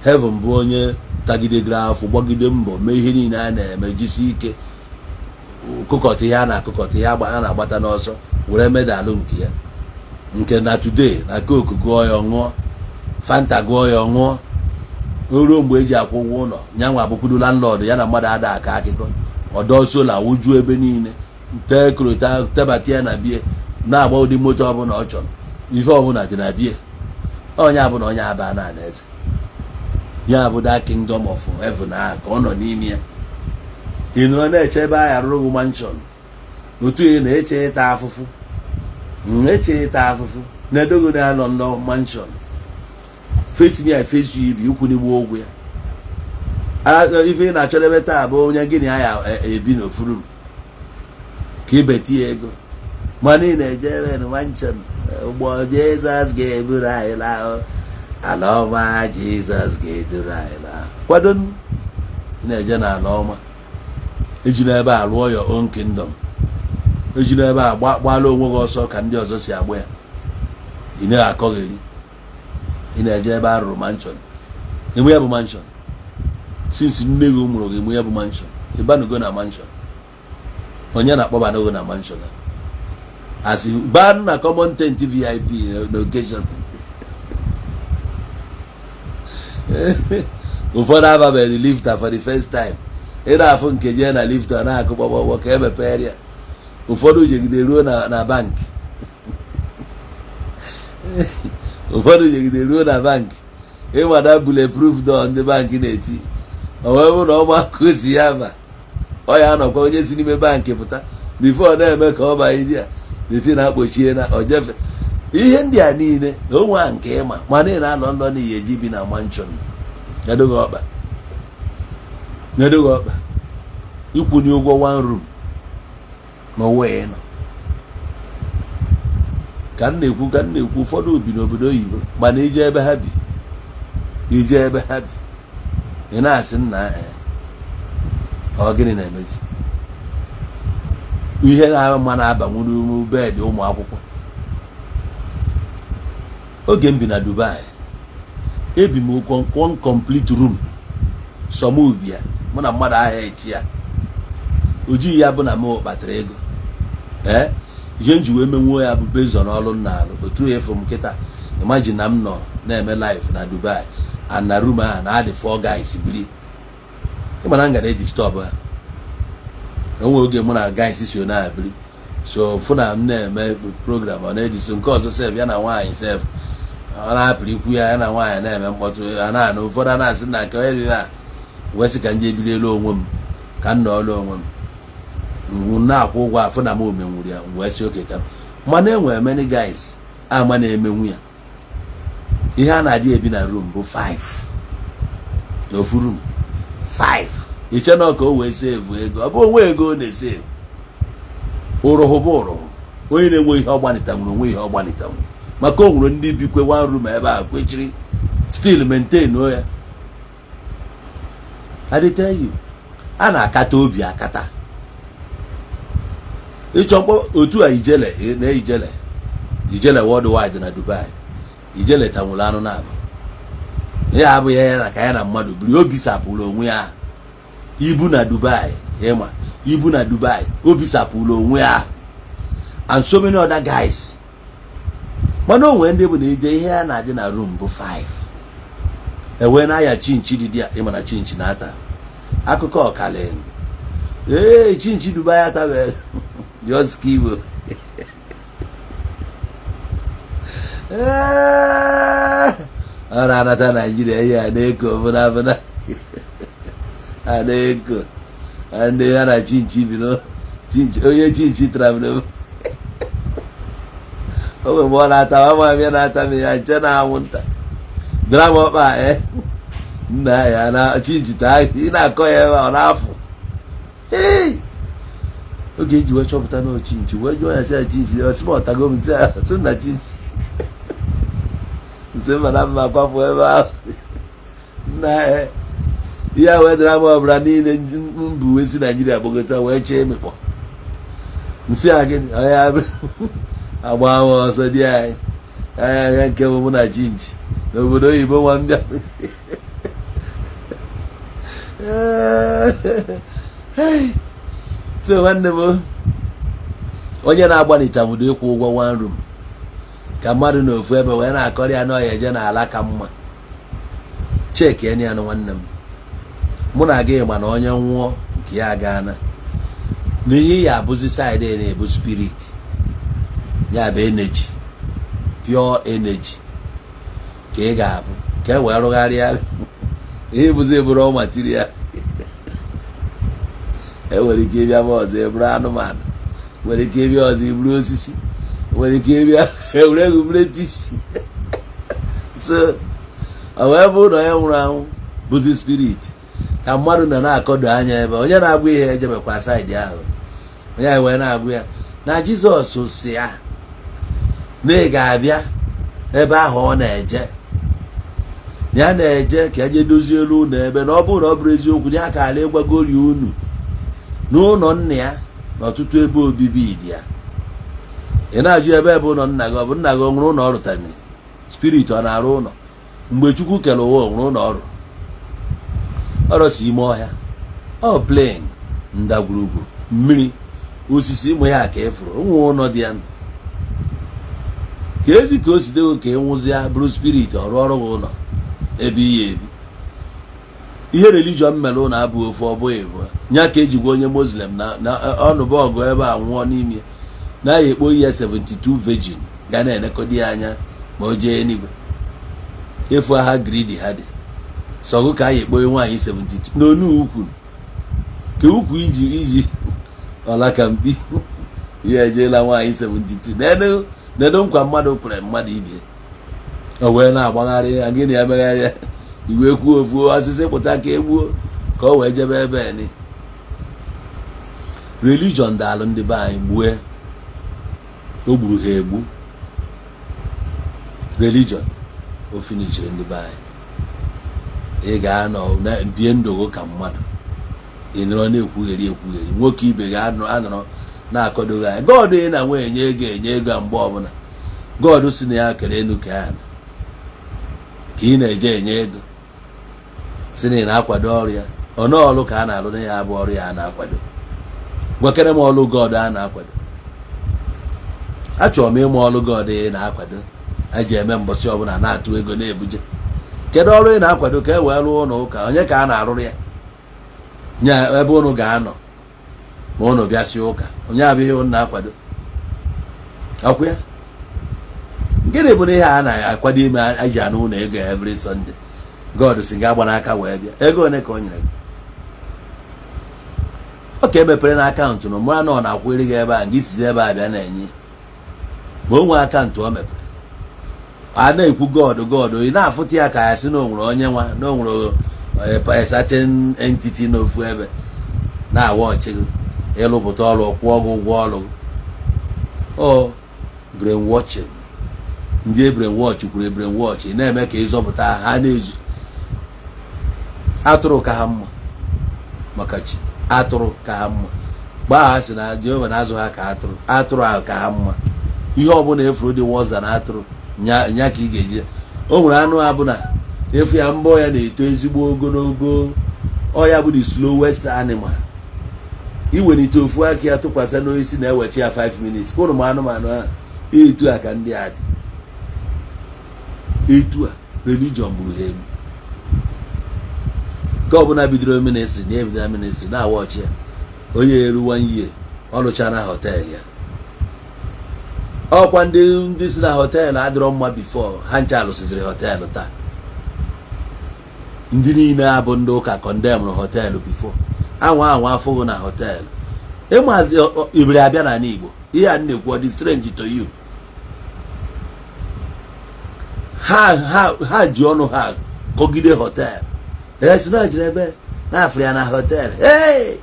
Heaven bụ onye tagidegoro afọ, gbagide mbọ, mee ihe niile a na-eme, jisi ike kụkọta ihe a na-akụkọta, ihe a na-agbata n'ọsọ, were medal nke ya nke na today na Coke gụọ ya ọṅụọ, Fanta gụọ ya ọṅụọ. O ruo mgbe eji akwụ ụgwọ ụlọ, nyanwa abụkwudo landlord ya na mmadụ ada aka akụkọ ọdọ solar wụjuo ebe niile, tee korota, tebata ya na bie, na-agba ụdị moto ọbụla ọ chọrọ, ife ọbụla dị na bie. Onye abụna onye aba na eze ya bụ that kingdom of heaven ahụ ka ọ nọ n'ime ya. Ị nọrọ na-eche ebe ahụ arụrụ gị mansion, otu ị na-eche ịta afụfụ, eche ịta afụfụ na-edogo na-anọ nọ mansion. Face me, I face you. Ibi ikwu n'igbo ụgwọ ya. Ife ị na-achọdebe taa bụ onye gịnị ya ebi n'ofu room ka ibeti ya ego, mana ị na-eje ebe na mansion. Ụgbọ Jizọs ga-eburu anyị laa ala ọma, Jizọs ga-eduru anyị laa. Kwado, ị na-eje n'ala ọma. Eji n'ebe a lụọ your own kingdom. Eji n'ebe a gbaala onwe gị ọsọ ka ndị ọzọ si agba ya. Ị na-akọgheri, ị na-eje ebe a rụrụ mansion. Enwe ya bụ mansion since nne gị mụrụ gị. Enwe ya bụ mansion, ịbanugo na mansion. Onye na-akpọbanogo na mansion a asị baa na common tent VIP na occasion. Ụfọdụ ababeghị lifter for the first time. Ị na-afụ nke jee na lifter na-akụ gbọgbọgbọ ka emepere ya. Ụfọdụ jegide ruo na bank, ụfọdụ jegide ruo na bank, ịmada bulletproof door ndị bankị na-eti. O wee bụrụ na ọma ka o si ya ba, ọ ya anọkwa onye si n'ime bankị pụta before na-eme ka ọ banye di ya eti na-akpọchie na ojefe. Ihe ndị a niile na onwe a nke ịma, mana ị na-anọ ndọ n'ihi eji bi na mansion. Nyedoghị ọkpa, nyedoghị ọkpa ịkwụnye ụgwọ one room n'ụwa ị nọ. Ka m na-ekwu, ka m na-ekwu, ụfọdụ bi n'obodo oyibo, mana ije ebe ha bi, ije ebe ha bi, ị na-asị nna, ọ gịnị na-emezi? Ihe na-ama na-abanwu n'ume bed ụmụ akwụkwọ. Oge m bi na Dubai, ebi m one complete room sọmubia, mụ na mmadụ ahịa echi ya ojighị ya bụ na m kpatara ego. Ee, ihe m ji wee menwuo ya bụ based on ọrụ m na-alụ. Otu efu m kịta, imagine na m nọ na-eme live na Dubai and na room ahụ na adị four guys biri, ịma na m ga na-eji stop ha. Onwe oge mụ na guys si na biri, so fụ na m na-eme program, ọ na-eji so nke ọzọ sef ya na nwaanyị sef, ọ na-apịrị ikwu ya, ya na nwaanyị na-eme mkpọtụ, a na-anụ. Ụfọdụ a na-asị na nke onye a wee sị ka m jee biri elu onwe m, ka m nọọlụ onwe m, m na-akwụ ụgwọ afụ na m omenwuru ya. M wee sị oke ka m mana enwere many guys ama na-emenwu ya. Ihe a na-adị ebi na room bụ 5 n'ofu room, 5. Iche na ka o wee save ego, ọ bụ onwe ego ọ na-esave. Ụrụhụ bụ ụrụhụ. Onye na-enwe ihe ọ gbanitanwuru onwe, ihe ọ gbanitanwuru, maka o nwere ndị bikwe one room ebe a kwechiri still maintain o ya. I dey tell you, a na-akata obi akata ịchọ mkpọ otu a. Ijele na ijele, Ijele Worldwide na Dubai, Ijele tanwuru anụ na-abụ. Ya abụghị ya na ka ya na mmadụ biri. O bisapụrụ onwe ya ibu na Dubai, ịma ibu na Dubai, o bisapụrụ onwe ya and so many other guys. Mana o nwere ndị bụ na ije ihe ya na-adị na room bụ 5, ewee na-aya chinchi dị ya. Ịma na chinchi na-ata akụkọ ọkali. Ee, chinchi Dubai atabeghị, just kibo. Ọ na-anata Naijiria, ihe a na-eko bụna bụna a na-eko ndị ya na chinchi bi. Chinchi onye chinchi tara m n'obi oge mgbe ọ na-ata ama m ya, na-ata m ya nche na anwụnta dara m ọkpa. E nna ya na chinchi taa, ị na-akọ ya ebe ọ na-afụ. Ee, oge eji wee chọpụta na chinchi, wee jụọ ya sị ya chinchi, ọ sị m ọtago m, sị m na chinchi nsị mma na mma kwapụ ebe ahụ. Nna ya, ihe a wee dara m ọbụla niile mbụ wee si Naijiria gbagota wee chee emekpọ nsị a. Gịnị onye agba m ọsọ dị anyị anya ya nke bụ mụ na chinchi n'obodo oyibo nwa m bịa. So nwanne m, onye na-agbanite obodo ịkwụ ụgwọ one room ka mmadụ n'ofu ebe wee na-akọrọ ya na ọya eje n'ala ka mma, cheki enyi ya. Nwanne m, mụ na gị ma na onye nwụọ nke ya agaana na ihe ya abụzi side na-ebu spirit ya bụ energy, pure energy ka ị ga-abụ ka e wee rụgharịa ihe bụzi eburu material. Enwere ike ịbịa ma ọzọ eburu anụmanụ, nwere ike ịbịa ọzọ iburu osisi, nwere ike ịbịa egwuregwu mmiri tissue. So ọ wee bụrụ na onye nwụrụ anwụ bụzi spirit ka mmadụ nọ na-akọdo anya ebe onye na-agwa ihe ejebekwa side ahụ. Onye anyị wee na-agwa ya na Jizọs si ya na ị ga-abịa ebe ahụ ọ na-eje, na ya na-eje ka eje dozie elu ụlọ ebe na ọ bụrụ na ọ bụrụ eziokwu na ya ka ala ịgwagori unu n'ụlọ nna ya na ọtụtụ ebe obibi dị ya. Ị na-ajụ ebe bụ ụlọ nna gị? Ọ bụ nna gị ọ nwere ụlọ ọ rụtanyere? Spirit ọ na-arụ ụlọ? Mgbe Chukwu kere ụwa, ọ nwere ụlọ ọrụ ọrọsi ime ọhịa, ọ plain ndagwurugwu, mmiri, osisi, ụmụ ya ka ịfụrụ ụmụ ụlọ dị ya ka ezi ka o si dego ka ị nwụzịa bụrụ spirit ọrụ ọrụ gị ụlọ ebe ihe ebi. Ihe religion mere ụlọ abụghị ofu, ọ bụghị bụ nya ka ejigwa onye Muslim na ọnụba ọgụ ebe a nwụọ n'ime na ya ekpo ya 72 virgin ga na-enekọdo ya anya ma o jee eluigwe. Efu ha greedy ha dị sọgụ ka a ya ekpo nwaanyị 72 n'onu ukwu ka ukwu iji iji ọla ka mkpi ya ejeela nwaanyị 72 nedu nkwa mmadụ kwere mmadụ ibie, o wee na-agbagharị ya. Gịnị ya megharịa iwe kwuo ofu osisi pụta ka egbuo ka o wee jebe ebe ni. Religion daalụ ndị be anyị gbue, o gburu ha egbu. Religion o finichiri ndị be anyị. Ị ga-anọ bie ndụ gị ka mmadụ, ị nọrọ na-ekwugheri ekwugheri, nwoke ibe gị anọrọ na-akọdoghị anya. God ị na nwe enye ego enye ego a mgbe ọbụla God si na ya kere enu ka ya na ka ị na-eje enye ego, si na ị na-akwado ọrụ ya. Ọnụ ọrụ ka a na-alụ na ya bụ ọrụ ya a na-akwado. Gwakere m ọrụ God a na-akwado. Achọrọ m ịma ọrụ God ị na-akwado eji eme mbọsị ọbụla na-atụ ego na-ebuje. Kedu ọrụ ị na-akwado ka e wee rụọ ụlọ ụka? Onye ka a na-arụrụ ya nya ebe ụnụ ga-anọ ma ụnụ bịasị ụka? Onye abụ ihe ụnụ na-akwado ọkwa ya? Gịnị bụ na ihe a na-akwado ime eji anụ ụlọ ego every Sunday? God si ga agba n'aka wee bịa. Ego one ka o nyere gị? Ọ ka emepere na akaụntụ na mara na ọ na-akwụrị gị ebe a, gị sizi ebe a bịa na-enye ma o nwee akaụntụ o mepere. A na-ekwu God, God, ị na-afụta ya ka ya sị na o nwere onye nwa na o nwere certain entity n'ofu ebe na-awa ọchị gị ịlụpụta ọrụ, kwụọ gị ụgwọ ọrụ. O brainwashing, ndị brainwash kwuru brainwash na-eme ka ịzọpụta ha na-ezu atụrụ ka ha mma maka chi atụrụ ka ha mma gbaa. Ha sị na Jehova na-azụ ha ka atụrụ, atụrụ ahụ ka ha mma. Ihe ọbụla efuru dị wọza na atụrụ nya ka ị ga-eji. O nwere anụ abụna Efu ya, mbọ ya na-eto ezigbo ogologo. Ọ ya bụ the slowest animal. Iwelite ofu aka ya tụkwasị n'osisi na-ewechi ya 5 minutes. Ka ụnụ ma anụmanụ ahụ, etu a ka ndị a dị. Etu a religion gburu ha egbu. Nke ọbụla bidoro ministry na ebidoro ministry na-awa ọchị ya, onye eru one year, ọ rụchara hotel ya. Ọkwa ndị si na hotel adịrọ mma before, ha ncha alụsiziri hotel taa. Ndị niile abụ ndị ụka condemn hotel before, anwa anwa afụghị na hotel. Ịmazi ibiri abịa n'ala Igbo, ihe a na-ekwu, ọ dị strange to you? Ha ji ọnụ ha kọgide hotel. Ee, si na jiri ebe na-afụrụ ya na hotel. Hey,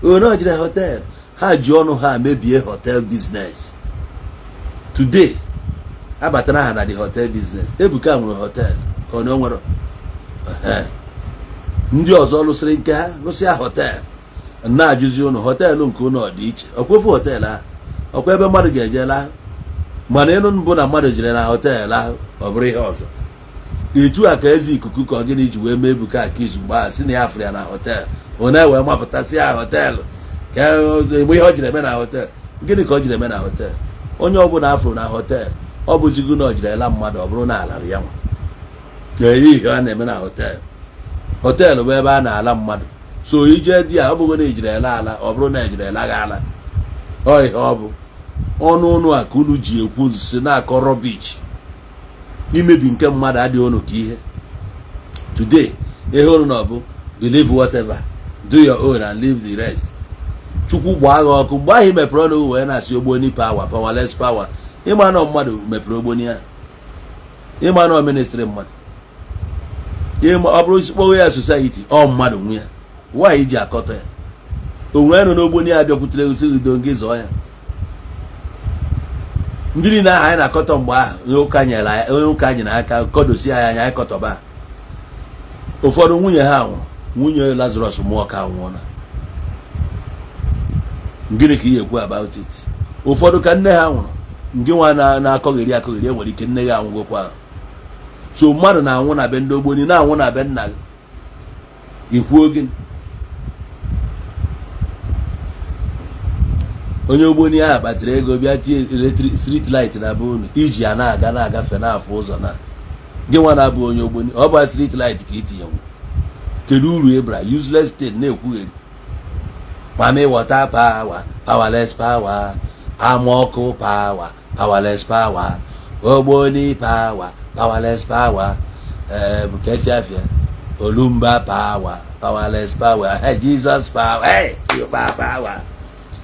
ono jiri hotel. Ha ji ọnụ ha mebie hotel business. Today abatara ha na the hotel business. Ebuka nwere hotel ka ọ na o nwere. Ndị ọzọ lụsịrị nke ha, lụsịa hotel, na-ajụzi ụnụ hotel nke ụnụ ọ dị iche. Ọkwefu hotel ahụ, ọkwa ebe mmadụ ga-eje laa. Mana ịnụ mbụ na mmadụ jere na hotel ahụ, ọ bụrụ ihe ọzọ. Etu a ka eze ikuku ka ọ gịnị ji wee mee Ebuka aka izu mgbe ahụ, si na ya fụrụ ya na hotel, ọ na-ewe mapụtasị ya hotel ka egbe ihe ọ jiri eme na hotel. Gịnị ka ọ jiri eme na hotel? Onye ọbụla afụrụ na hotel, ọ bụzigo na ọ jiri ela mmadụ, ọ bụrụ na alara ya nwa na-eyi ihe a na-eme na hotel. Hotel bụ ebe a na-ala mmadụ. So ije dị ya, ọ bụghị na ejiri ele ala, ọ bụrụ na ejiri ele gị ala, ọ ihe ọ bụ ọnụ ụnụ a ka unu ji ekwu nsị na-akọ rubbish. Imebi nke mmadụ adịghị unu ka ihe. Today ihe unu na bụ believe whatever, do your own and leave the rest. Chukwu gbaa gị ọkụ. Mgbe ahụ ị mepere ọnụ wee na-asị Ogboni power, powerless power, ịma na mmadụ mepere Ogboni ahụ, ịma na ministry mmadụ, ịma ọ bụrụ kpọọ ya society, ọ mmadụ nwe ya. Nwaanyị ji akọtọ ya, o nwere nọ n'Ogboni ya bịakwutere osi udo gị zọọ ya. Ndị niile ahụ anyị na-akọtọ mgbe ahụ, onye ụka nyere anyị, onye ụka nyere aka kọdosi anyị anya, anyị kọtọba. Ụfọdụ nwunye ha nwụrụ, nwunye Lazarus mụọ ka nwụọla. Gịnị ka ị ekwu about it? Ụfọdụ ka nne ha nwụrụ. Nke nwa na-akọgheri akọgheri, enwere ike nne ya anwụgokwa. So mmadụ na-anwụ na be ndị Ogboni, na-anwụ na be nna gị, ikwuo gịnị? Onye Ogboni ahụ kpatara ego bịa tie electric street light na be unu, iji ya na-aga na-agafe n'afọ ụzọ na gị nwa na-abụ onye Ogboni, ọ bụ street light ka itinye. Kedu uru ịbra? Useless state na-ekwugheri. Mami water power, powerless power. Amaọkụ power, powerless power. Ogboni power, powerless power. Ee, ka esi afịa Olumba power, powerless power. Hey, Jesus power. Hey, super power.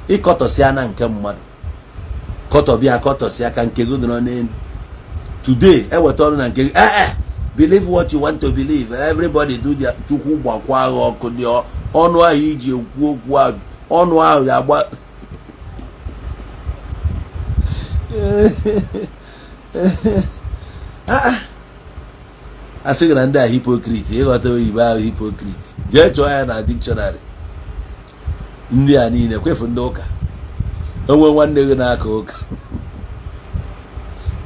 Ịkọtọsịa na nke mmadụ, kọtọbịa, kọtọsịa ka nke gị nọrọ n'elu. Today eweta ọrụ na nke gị. Eh, believe what you want to believe, everybody do their. Chukwu gbakwa agha ọkụ dị ọnụ ahụ iji ekwu okwu ahụ, ọnụ ahụ ya agba. A sị gị na ndị a hypocrite. Ịghọta oyibo ahụ hypocrite, jee chọọ ya na dictionary. Ndị a niile kwefu ndị ụka, onwe nwanne gị na-aka ụka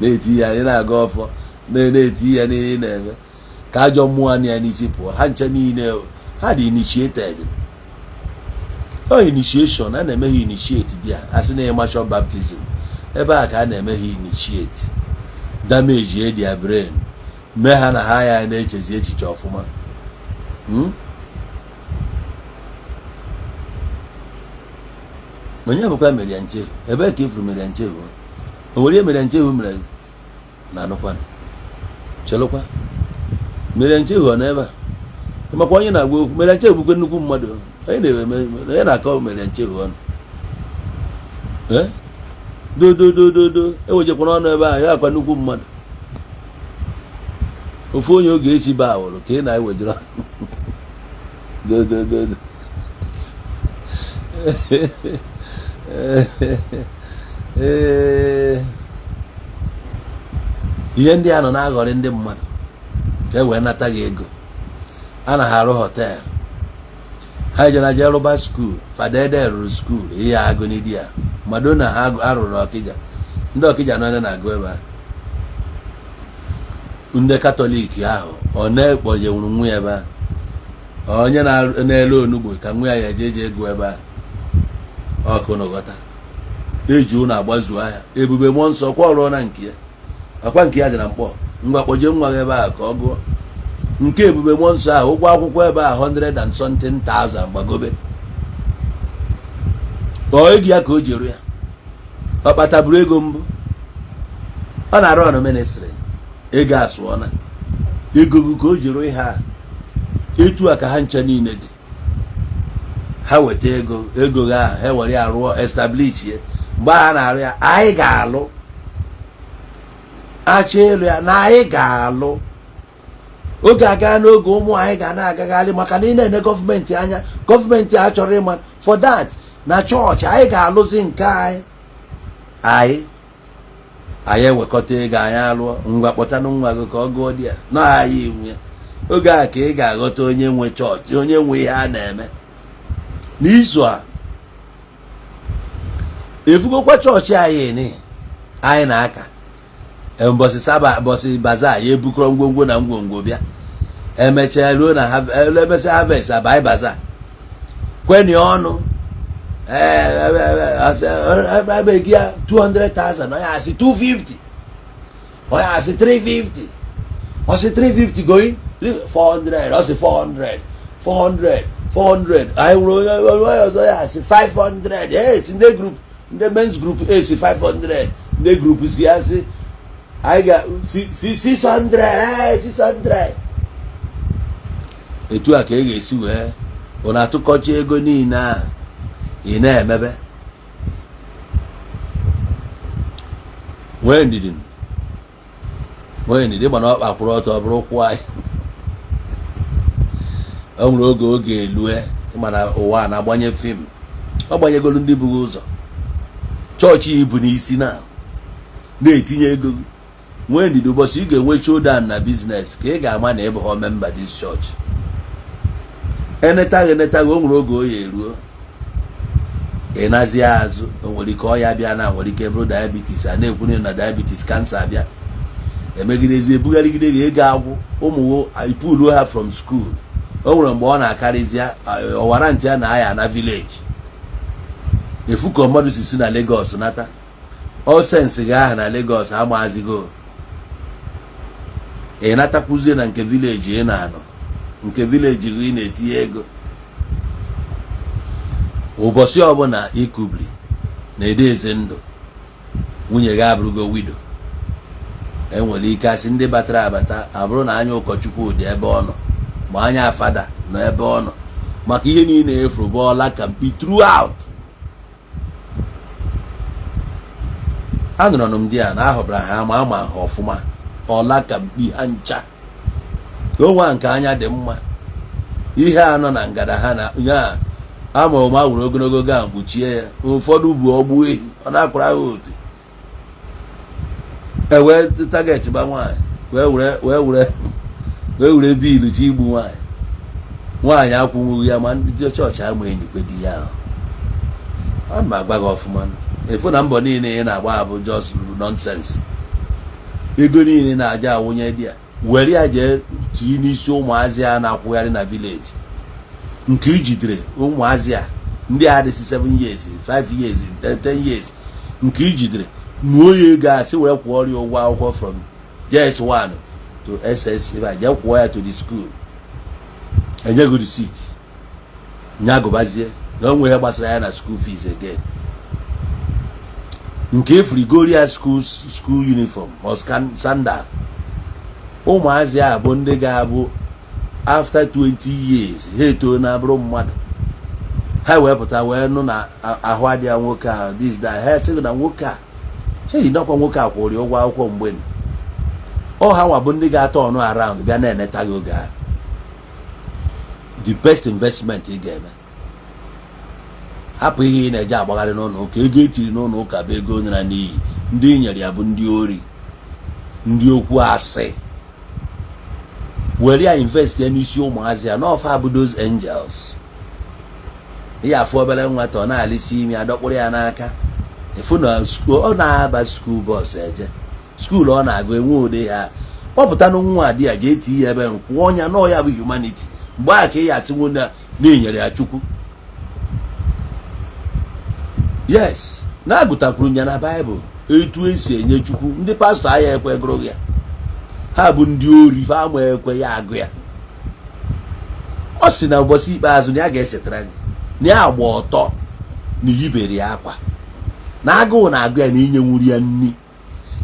na-eti ya, ị na-aga ọfọ na-eti ya n'ihe ị na-eme ka ajọ mmụọ na ya n'isi pụọ. Ha nche niile ha dị initiated. Ọ initiation a na-eme ha initiate dị a, asị na immersion baptism, ebe a ka a na-eme ha initiate, damage their brain, mee ha na ha ya na-echezi echiche ọfụma. Onye bụkwa mere nche? Ebee ka ifuru mere nche? O nwere ihe mere nche mere na anụkwa chelụkwa mere nche ọ n'ebe a makwa onye na-agwa okwu mere nche bụkwa nnukwu mmadụ. Onye na-eme, onye na-akọ mere nche ọnụ dododododo ewejekwana ọnụ ebe ahụ ya akwa nnukwu mmadụ. Ofu onye oge echi ba awụrụ ka ị na-ewejere dodododo. Ee, ihe ndị a nọ na-aghọrị ndị mmadụ ka e wee nata gị ego. A na ha arụ hotel, ha ejere jee rụba school. Fada Ede rụrụ school ihe agụ n'idi ya mmadụ na ha arụrụ Ọkịja. Ndị Ọkịja nọ na-agụ ebe a. Ndị Katọlik ahụ, ọ na-ekpọjenwuru nwa ya ebe ahụ, onye na-ele onugbo ka nwa ya ya eje eje ego ebe ahụ. Ọkụ na ghọta eji ụlọ agbazuo ahịa. Ebube Mmụọ Nsọ kwa ọrụọ na nke ya, akwa nke ya dị na Mkpọ. Ngwa, kpọje nwa gị ebe ahụ ka ọ gụọ nke Ebube Mmụọ Nsọ ahụ. Ụgwọ akwụkwọ ebe ahụ, 100 and something thousand gbagobe. Ọ ego ya ka o ji eru ya. Ọ kpataburu ego mbụ, ọ na-arụ ọnụ ministry, ego asụọna ego gị ka o ji rụ ihe a. Etu a ka ha nche niile dị. Ha weta ego, ego ha ahụ, ha were ya rụọ, establish ya. Mgbe a na-arụ ya, anyị ga-alụ achọ ịlụ ya na anyị ga-alụ. Oge aga n'oge ụmụ anyị ga na-agagharị, maka na ị na-ene gọọmenti anya, gọọmenti a chọrọ ịma for that na chọọchị anyị ga-alụzi nke anyị. Anyị ewekọta ego, anyị alụọ. Ngwa, kpọtanụ nwa gị ka ọ gụọ di ya na anyị nwe. Oge a ka ị ga-aghọta onye nwe chọọchị, onye nwe ihe a na-eme n'izu a. Efugokwa chọọchị anyị ni anyị na-aka mbọsị saba, mbọsị bazaar ya, ebukọrọ ngwongwo na ngwongwo bịa. Emechaa ruo na emesịa harvest, abai bazaar kweni ọnụ ebe gị ya 200,000, onye asị 250, onye asị 350, ọsị 350 going 400, ọsị 400, 400, 400. Anyị nwere onye ọzọ ya asị 500. Ee, si ndị group, ndị men's group A si 500, ndị group C asị anyị ga si 600. Ee, 600. Etu a ka ị ga-esi wee bụ na atụkọcha ego niile a ị na-emebe. Nwee ndidi, nwee ndidi, mana ọkpa kwụrụ ọtọ ọ bụrụ ụkwụ anyị. O nwere oge, oge elue. Mana ụwa na-agbanye film, ọ gbanyegolu ndị bughị ụzọ chọọchị ibu n'isi na na-etinye ego gị. Nwee ndidi, ụbọchị ị ga-enwe showdown na business ka ị ga-ama na ịbụ member this church. Enetaghị, enetaghị. O nwere oge o ya eruo, ị nazie azụ. O nwere ike ọya bịa na nwere ike bụrụ diabetes a na-ekwu na diabetes, cancer abịa emegidezi, ebugharịgide gị, ego agwụ, ụmụ ipulu ha from school. O nwere mgbe ọ na-akarịzi ọwara ntị a na-aya na village efu ka mmadụ si na Lagos nata all sense gị aha na Lagos amazigo. Ị natakwuzie na nke village ị na-anọ, nke village gị ị na-etinye ego. Ụbọchị ọbụla ikubiri na ede eze ndụ, nwunye gị abụrụgo widow. Enwere ike asị ndị batara abata abụrụ na anya ụkọchukwu dị ebe ọ nọ, ma anya fada nọ ebe ọ nọ, maka ihe niile efuru bụ ọla ka mkpi throughout. Anụrụ m di ya na ahọbara ha ama ama ha ọfụma, ọla ka mkpi ha ncha onwe nke anya dị mma. Ihe a nọ na ngada ha na nya ama ụma were ogologo gaa mkpuchie ya. Ụfọdụ bụ ọgbụ ehi, ọ na-akwara ha opi ewee target gba nwaanyị, wee were biilu chi igbu nwaanyị. Nwaanyị akwụnwughị ya, ma ndị chọọchị ama enyikwe di ya ahụ. Ọ ma agwa gị ọfụma efu na mbọ niile ị na-agba bụ just nonsense. Ego niile na-aja awụnye di ya, were ya jee tinye n'isi ụmụazị a na-akwụgharị na village nke ijidere ụmụazị a, ndị a dịsị 7 years, 5 years, 10 years, nke ijidere nuo ya ego a sị were kwụọ ya ụgwọ akwụkwọ from JS1 to SS, ebe a jee kwụọ ya to the school, enyego receipt, nya gụbazie na onwe ihe gbasara ya na school fees again. Nke efurigoria school uniform or sandal. Ụmụazị a bụ ndị ga-abụ after 20 years ha etoo na abụrụ mmadụ, ha wee pụta wee nụ na ahụ adịghị nwoke ahụ, this, that. Ha sịghị na nwoke a, hey, nọkwa nwoke a kwụrụ ụgwọ akwụkwọ mgbe ọ ha nwa bụ ndị ga-atọ ọnụ around bịa na-eneta gị oge ahụ. The best investment ị ga-eme, hapụ ihe ị na-eje agbagharị n'ụlọ ụka. Ego etiri n'ụlọ ụka bụ ego nyere n'iyi. Ndị i nyere ya bụ ndị ori, ndị okwu asị. Were ya invest ya n'isi ụmụazị ya n'ọfa bụ those angels. Ihe afụ obere nwata, ọ na-alịsi imi, adọkpụrụ ya n'aka, efu na ọ na-aba school bus eje school, ọ na-agụ enwe ụdị ya. Kpọpụtanụ nwa di ya, jee tii ya ebe, kwụọ ọnya nọọ ya bụ humanity. Mgbe ahụ ka ị ya asịnwu na na-enyere ya Chukwu. Yes, na-agụtakwuru ya na Baịbụl etu esi enye Chukwu. Ndị pastọ aya ekwe gụrụ ya, ha bụ ndị ori, fa ama ekwe ya agụ ya. Ọ sị na ụbọchị ikpeazụ na ya ga-echetara gị na ya agba ọtọ, na iyibere ya akwa, na agụụ na-agụ ya, na inyenwuru ya nri,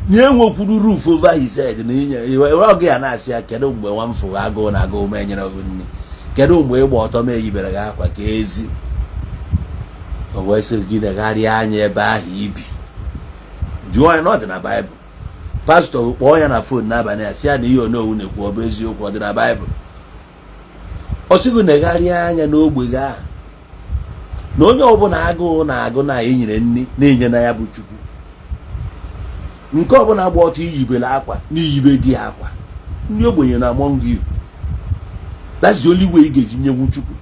na enwekwuru roof over his head, na inye ọgụ ya. Na-asị ya, kedu mgbe nwa m fụrụ agụụ na agụụ ma enyere gị nri? Kedu mgbe ịgba ọtọ ma eyibere gị akwa? Ka ezi o wee sị gị negharịa anya ebe ahụ ibi, jụọ ya na ọ dị na Baịbụl. Pastọ kpọọ ya na phone n'abalị a, sị ya na ihe onowu na-ekwu, ọ bụ eziokwu, ọ dị na Baịbụl? Ọ sịgị negharịa anya n'ogbe gị ahụ, na onye ọbụla agụụ na-agụ na enyere nri na-enye na ya bụ Chukwu. Nke ọbụla gba ọtọ, iyibere akwa na iyibe gị akwa. Ndị ogbenye na among you, that's the only way ị ga-eji nyenwu Chukwu,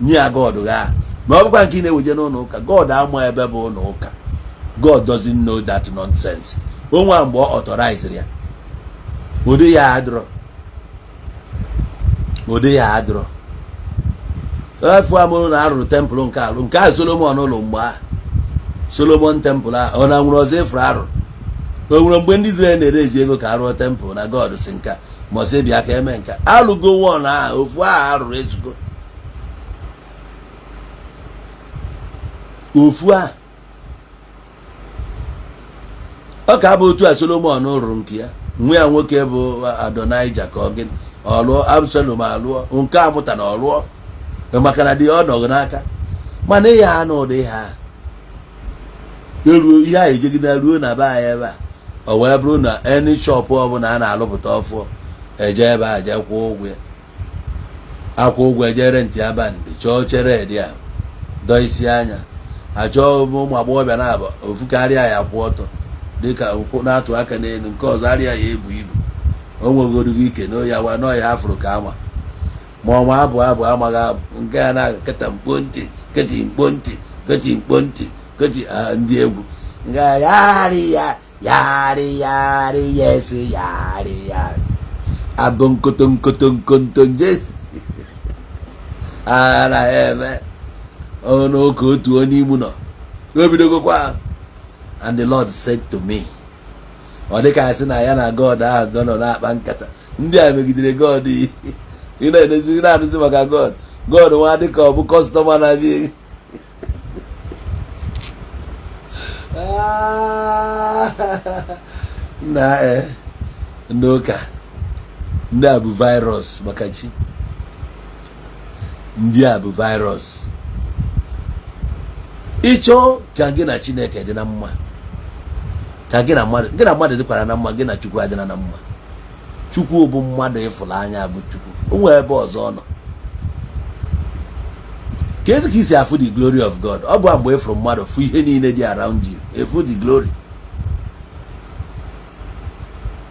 nye ya God gị. Ma ọ bụkwa nke ị na-eweje n'ụlọ ụka, God ama ebe bụ ụlọ ụka. God doesn't know that nonsense. Onwe mgbe ọ authorize ya, ụdị ya adịrọ, ụdị ya adịrọ. Efu amụrụ na arụrụ temple nke alụ nke a Solomon ụlọ mgbe a Solomon temple a, ọ na nwere ọzọ efuru arụrụ. O nwere mgbe ndị Israel na-erezi ego ka arụọ temple na God si nka ma ọ sị bịa ka eme nka. Alụgo one ahụ, ofu ahụ arụrụ ezugo, ofu ahụ. Ọ ka bụ otu a Solomon rụrụ nke ya, nwa ya nwoke bụ Adonija ka ọ gịnị ọ lụọ, Absalom alụọ nke a mụta na ọ lụọ maka na dị ọ nọghị n'aka. Mana ihe a na ụdị ha eruo, ihe a ejegide ruo na be anyị ebe a, ọ wee bụrụ na any shop ọbụla a na-alụpụta ọfụ, eje ebe a jee kwụọ ụgwọ ya, akwụ ụgwọ, eje rent abandị, chọọ chere dị a dọ isi anya, achọọ ụmụ agbọghọbịa na-abụ ofu karịa ya kwụ ọtọ dịka ụkwụ na-atụ aka n'elu, nke ọzọ arịa ya ebu ibu, o nwegoro gị ike na ya wa nọọ ya afụrụ ka ama ma ọnwa abụ abụ amaghị abụ nke a na kịta mkpo ntị kịtị mkpo ntị kịtị mkpo ntị kịtị ndị egwu nke a yarị ya yarị yarị yes yarị yarị abụ nkoto nkoto nkonto nje a na-eme n'ụka otu onye imo nọ o bidogokwa. And the Lord said to me, ọ dịka asị na ya na God ahụ nọ na-akpa nkata. Ndị a megidere God. Ị na-edezi na-anụzi maka God, God nwa dịka ọ bụ customer na-abịa. Na ndị ụka ndị a bụ virus maka chi. Ndị a bụ virus. Ịchọọ ka gị na Chineke dị na mma, ka gị na mmadụ, gị na mmadụ dịkwara na mma, gị na Chukwu adịna na mma. Chukwu bụ mmadụ ịfụrụ anya bụ Chukwu. O nwee ebe ọzọ ọ nọ ka ezi ka isi afụ the glory of God. Ọ bụ mgbe ịfụrụ mmadụ, fụ ihe niile dị around you, efu the glory.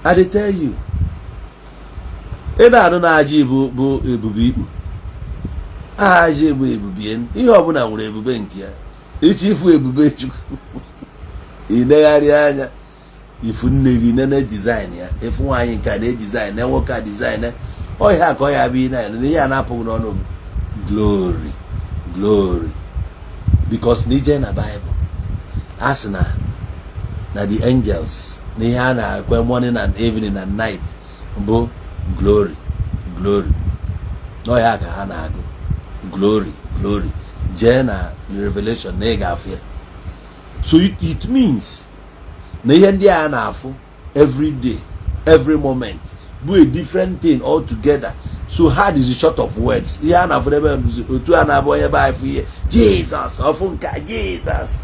I dey tell you, ị na-anụ na aja bụ bụ ebube ikpu aja bụ ebube. Ihe ọbụla nwere ebube nke ya. Ịchọ ịfụ ebube Chukwu, ị negharị anya ifu nne gị, nene design ya, ịfụ nwaanyị nke a na design na nwoke a design ọ ihe a ka ọ ya bụ. Ị na ihe a na-apụghị n'ọnụ bụ glory, glory, because na ije na Bible, a sị na the angels na ihe a na-ekwe morning and evening and night bụ glory, glory. Ọ ya ka ha na-agụ, glory, glory. Jee na Revelation na ị ga-afụ ya. So it means na ihe ndị a na-afụ every day, every moment bụ a different thing altogether. So hard is short of words. Ihe a na-afụ ebe otu a na-abụ onye be anyị fụ ihe Jizọs ọfụ nka Jizọs.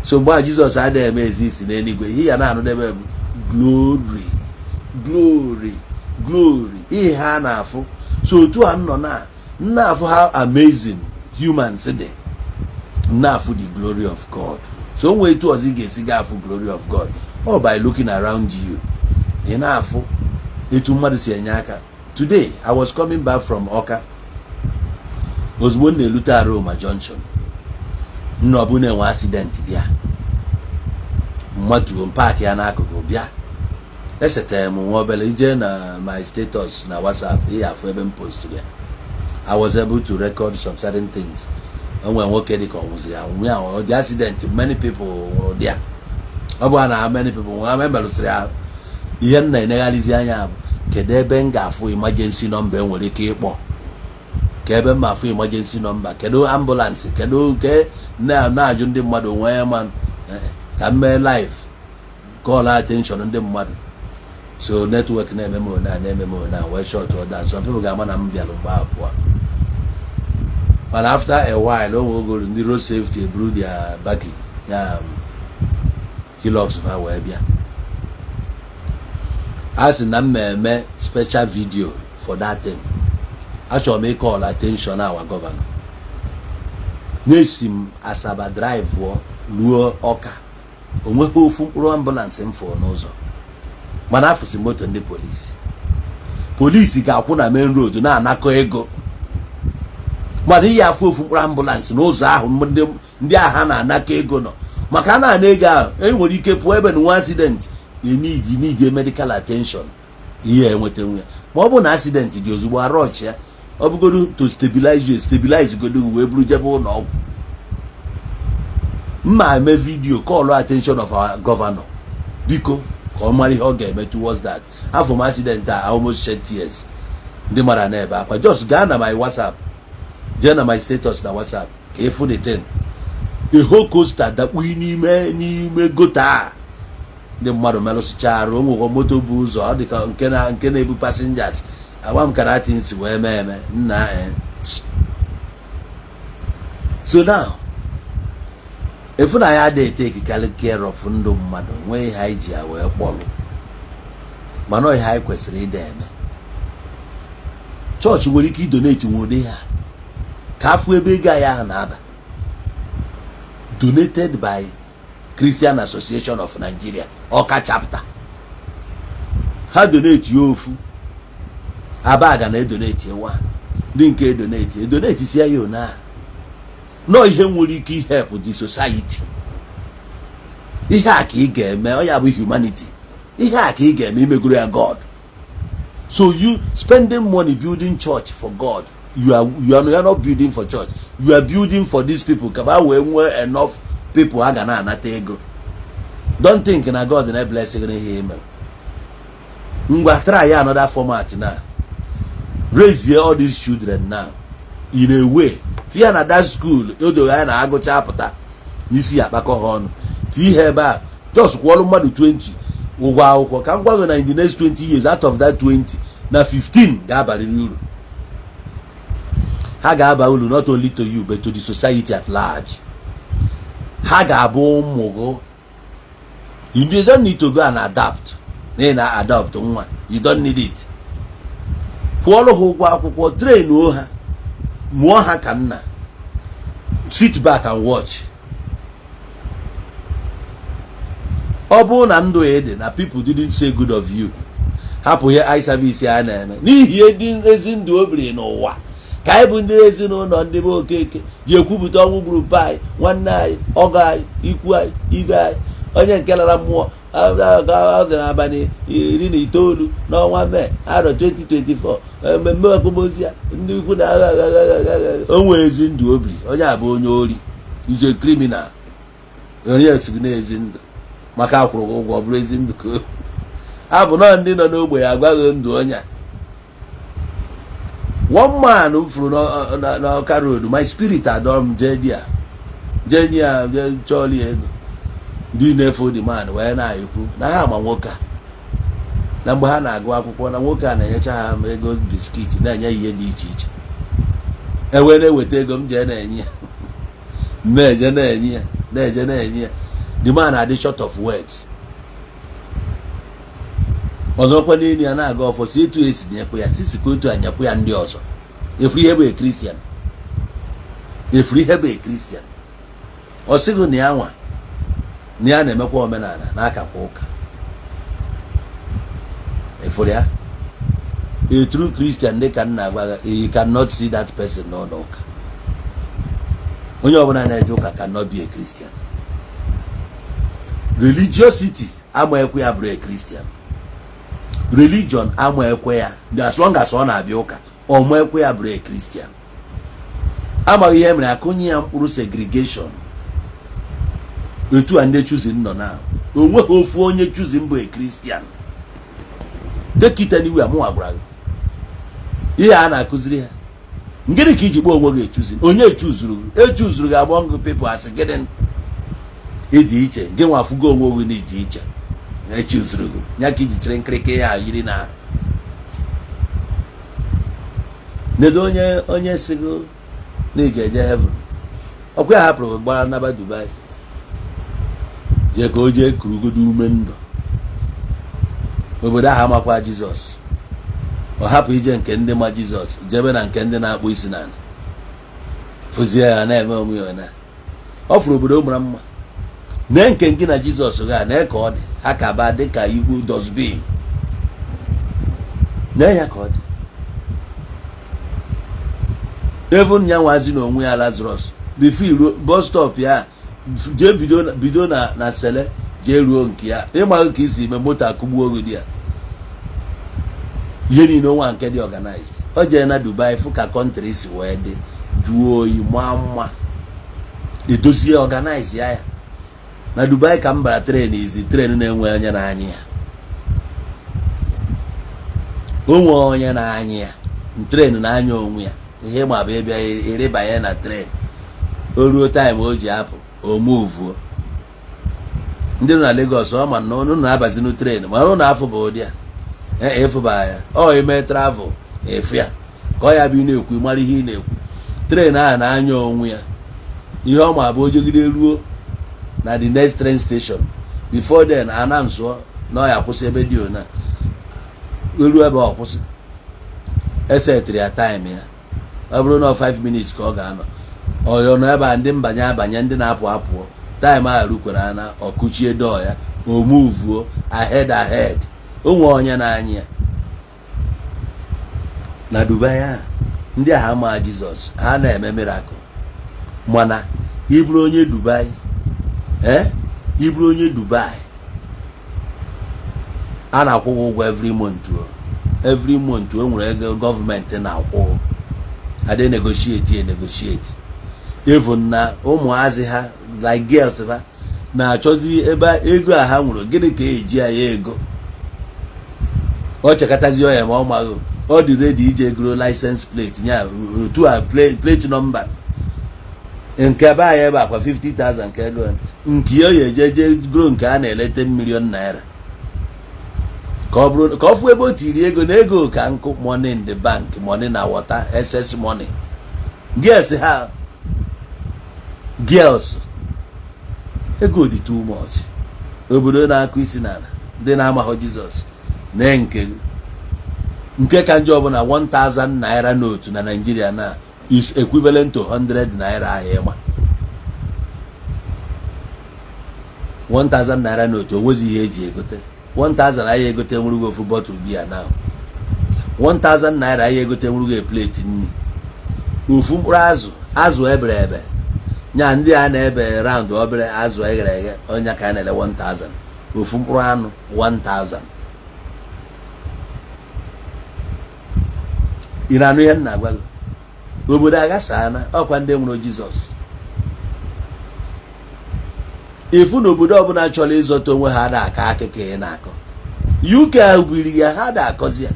So mgbe a Jizọs adịghị eme ezi isi n'eluigwe, ihe ya na-anụ n'ebe bụ glory, glory, glory, ihe ha na-afụ. So otu a nọ na nna-afụ how amazing humans dị, na-afụ the glory of God. So o nwee etu ọzọ ị ga-esi ga afụ glory of God? All by looking around you, ị na-afụ etu mmadụ si enye aka. Today I was coming back from Ọka. Ozugbo m na-elute Aroma Junction, nna ọbụ na-enwe accident dị ya, mmatuo m park ya n'akụkụ, bịa Esetere m nwa obere ije na my status na WhatsApp, ị afụ ebe m posturu ya. I was able to record some certain things. O nwere nwoke dị ka ọ nwụziri anwụ ya. Ọ dị accident, many people nwụrụ dị ya. Ọ bụ na many people nwụrụ ama emerụsịrị ahụ. Ihe m na-enegharịzi anya bụ, kedu ebe m ga-afụ emergency number enwere ike ịkpọ? Ka ebe m afụ emergency number? Kedu ambulance? Kedu ke na-ajụ ndị mmadụ nwee ma ka m mee live, call attention ndị mmadụ? So network na-eme m ona, na-eme m ona, wee short down. Some people ga-ama na m bịara mgbe abụọ, mana after a while, o nwere ogolu ndị road safety eburu their bakkie ya, Hilux fa, wee bịa. A sị na m eme special video for that thing. Achọrọ m ịcall attention our governor. Na-esi m Asaba drive pụọ ruo Ọka, onweghị ofu mkpụrụ ambulance m fụrụ n'ụzọ, mana afụsị moto ndị polisi. Polisi ga-akwụ na main road na-anakọ ego, mana iyi afụ ofu mkpụrụ ambulance n'ụzọ ahụ ndị agha na-anakọ ego nọ, maka a na-ana ego ahụ. E nwere ike pụọ ebe na nwa accident need medical attention, ihe enweta nwe ya. Ma ọ bụrụ na accident dị, ozugbo arọchi ya, ọ bụgodu to stabilize you, stabilize godo, wee buru jebe ụlọ ọgwụ. Mma eme video, call attention of our governor, biko, ka ọ mara ihe ọ ga-eme towards that. Afọ m accident a, almost shed tears. Ndị mara na-ebe akwa. Just gaa na my WhatsApp, jee na my status na WhatsApp, ka ịfụ the thing. A whole coaster dakpu n'ime gutter a. Ndị mmadụ merụsịcha arụ. O nwekwa moto bụ ụzọ, ọ dị ka nke na nke na-ebu passengers. Agwa m karatin si wee mee eme nna. So now, efu na ya adịghị take care of ndụ mmadụ, nwee ihe anyị ji ya wee kpọlụ, mana ihe anyị kwesịrị ịda eme. Chọọchị nwere ike idonate nwe ụdị ha ka afụ ebe ego anyị ahụ na-aba. Donated by Christian Association of Nigeria, Ọka chapter. Ha donate ya ofu, Abaga na edonate one, ndị nke edonate edonate si ya ona nọ. Ihe nwere ike help the society, ihe a ka ị ga-eme. Ọ ya bụ humanity. Ihe a ka ị ga-eme imegoro ya God. So you spending money building church for God, you are not building for church, you are building for these people, ka ba wee nwee enough people a ga na-anata ego. Don't think na God na bless gị n'ihe ị mere. Ngwa, try another format now. Raise all these children now in a way, tinye na that school odoghị anya na agụcha apụta n'isi ya, akpakọ ha ọnụ, tie ihe ebe a. Just kwụọrọ mmadụ 20 ụgwọ akwụkwọ, ka m gwa gị na in the next 20 years, out of that 20, na 15 ga-abarịrị uru. Ha ga-aba uru not only to you but to the society at large. Ha ga-abụ ụmụ gị. You don't need to go and adapt na na adopt nwa. You don't need it. Kwụọrọ ha ụgwọ akwụkwọ, trainuo ha, mụọ ha ka nna. Sit back and watch. Ọ bụrụ na ndụ ya dị na people didn't say good of you, hapụ ihe eye service a na-eme n'ihi ezi ndụ o biri n'ụwa. Ka anyị bụ ndị ezinụlọ ndị bụ Okeke ji ekwupụta ọnwụ gburu be anyị, nwanne anyị, ọgọ anyị, ikwu anyị, ibe anyị, onye nke lara mmụọ. Ọ dị n'abalị 19 n'ọnwa Mee, arọ 2024, mmemme akwamozu ya, ndị ikwu na o nwee ezi ndụ o biri. Onye a bụ onye ori, is a criminal. Onye esighị na-ezi ndụ maka akwụrụ gị ụgwọ, ọ bụrụ ezi ndụ ka a bụ nọọ. Ndị nọ n'ogbe ya agwaghị ndụ onye a. One man m furu n'Ọka road, my spirit adọrọ m jee di ya, jee nye ya, jee chọọli ya ego. Ndị na-efe the man wee na-ekwu na ha ma nwoke a, na mgbe ha na-agụ akwụkwọ, na nwoke a na-enyecha ha ego biscuit, na-enye ya ihe dị iche iche. E wee na-eweta ego m jee na-enye ya, na-eje na-enye ya, na-eje na-enye ya. The man adị short of words. Ọzọkwa, n'elu ya na-aga ọfọ, si etu esi nyekwa ya, sisikwa otu a nyekwa ya. Ndị ọzọ efuru ihe bụ a Christian, efuru ihe bụ a Christian. Ọ sịghị na ya nwa na ya na-emekwa omenala na-akakwa ụka. Efuru ya a true Christian, dị ka nna agwa gị, you cannot see that person n'ụlọ ụka. Onye ọbụla na-eje ụka cannot be a Christian. Religiosity ama ekwe ya bụrụ a Christian. Religion ama ekwe ya. As long as ọ na-abịa ụka, ọ ma ekwe ya bụrụ a Christian. Amaghị ihe mere akụnye ya mkpụrụ segregation. Etu a ndị Chosen nọ na onweghị ofu onye Chosen bụ a Christian. Take it anywhere. Mụnwa gwara gị ihe a na-akụziri ha. Ngịnị ka iji kpọọ onwe gị eChosen? Onye echuzuru gị? Echuzuru gị among people asị gịnị? Ịdị iche. Gị nwa afụgo onwe gị na ịdị iche. Echuzuru gị ya ka iji chere nkịrịka ya yiri na nedo onye onye si gị na ị ga-eje heaven. Ọkwa ya hapụrụ gbara naba Dubai, jee ka o jee kurugodo ume ndụ. Obodo ahụ amakwa Jizọs. Ọ hapụ ije nke ndị ma Jizọs, jebe na nke ndị na-akpụ isi n'ala. Fụzie ya na-eme onwe ya na ọ fụrụ obodo mara mma. Nee nke gị na Jizọs ga nee ka ọ dị. Ha ka ba dị ka igbu dustbin. Nee ya ka ọ dị. Even ya nwazi na onwe ya Lazarus, before iruo bus stop ya, jee bido bido na sele jee ruo nke ya, ịmaghị ka isi ime moto akụgbuo gị dị ya. Ihe niile nwa nke dị organized. O jee na Dubai, fụ ka country si wee dị, jụọ oyi, maa mma, edozie, organize ya. Ya na Dubai ka m bara train izi, train na-enwe onye na-anya ya. Onwe onye na-anya ya, train na-anya onwe ya. Ihe ma bụ ịbịa ịrịbanye na train, o ruo time o ji apụ, o muvuo. Ndị nọ na Lagos, ọ ma na unu na-abazinu train, ma unu afụ bụ ụdị a ịfụba ya. Ọ ime travel efu ya ka ọ ya bụ ị na-ekwu, mara ihe ị na-ekwu. Train ahụ na-anya onwe ya. Ihe ọ ma bụ ojegide ruo na the next train station. Before then, announce na ọ ya akwụsị ebe dị ona elu ebe ọ kwụsị. Esetịrị ya time ya. Ọ bụrụ na 5 minutes ka ọ ga-anọ, ọyọ nọ ebe a, ndị mbanye abanye, ndị na-apụ apụọ. Time ahụ rukwara na ọkụchie dọọ ya, o muvuo ahead ahead. O nwee onye na-anya ya na Dubai ahụ. Ndị agha ama Jizọs, ha na-eme miracle. Mana ịbụrụ onye Dubai, ee, ịbụrụ onye Dubai, a na-akwụ gị ụgwọ every month o. Every month o nwere ego gọọmenti na-akwụ. Adị negotiate, negotiate. Even na ụmụazị ha, like girls ha na-achọzi ebe ego a ha nwere. Gịnị ka eji ya ego? Ọ chekatazi ọya ma ọ maghị, ọ dị ready ije goro license plate ya otu a, plate number nke be anyị ebe akwa 50,000 nke ego nke ya eje je goro nke a na-ele 10 million naira, ka ọ bụrụ ka ọ fụ ebe o tiri ego na ego ka nkụ. Money in the bank, money na water, excess money. Girls ha, girls, ego dị too much. Obodo na-akụ isi n'ala, ndị na-amaghọ Jizọs na nke nke ka njọ ọbụla, 1000 naira note na Nigeria na is equivalent to 100 naira ahụ. Ịma 1000 naira note, o nwezi ihe eji egote 1000 anyị egote nwere ofu bottle biya na 1000 naira anyị egote nwere plate nri, ofu mkpụrụ azụ, azụ ebere ebe nya ndị a na-ebe round, obere azụ eghere eghe, onye ka a na-ele 1000, ofu mkpụrụ anụ 1000. Ị na-anụ ihe m na-agwa gị? Obodo aghasaana. Ọkwa ndị nwere Jizọs efu na obodo ọbụla chọrọ ịzọta onwe ha na-akọ akụkọ ị na-akọ. UK ahụ biri ya, ha na-akọzi ya,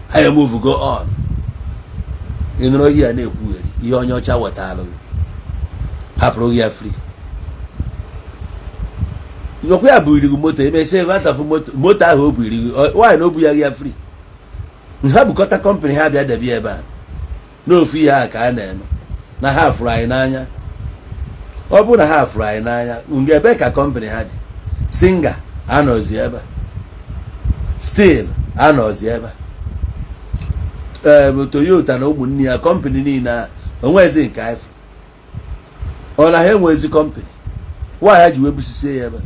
ha emove go on. Ị nụrụ ohi ya na-ekwugheri ihe onye ọcha wetara gị, hapụrụ gị ya free. Nyọkwa ya buiri gị moto, emesịa ego atafụ moto, moto ahụ o buiri gị, nwaanyị na o bu ya gị ya free. Ha bukọta company ha bịa debe ebe a n'ofu ihe a ka a na-eme na ha fụrụ anyị n'anya. Ọ bụrụ na ha fụrụ anyị n'anya, nga ebe ka company ha dị? Singer anọzi ebe a, Steel anọzi ebe a, ee, Toyota na ụmụnne ya, company niile a onwezi nke anyị fụrụ. Ọ na ha enwezi company nwaanyị ha ji wee busisie ya ebe,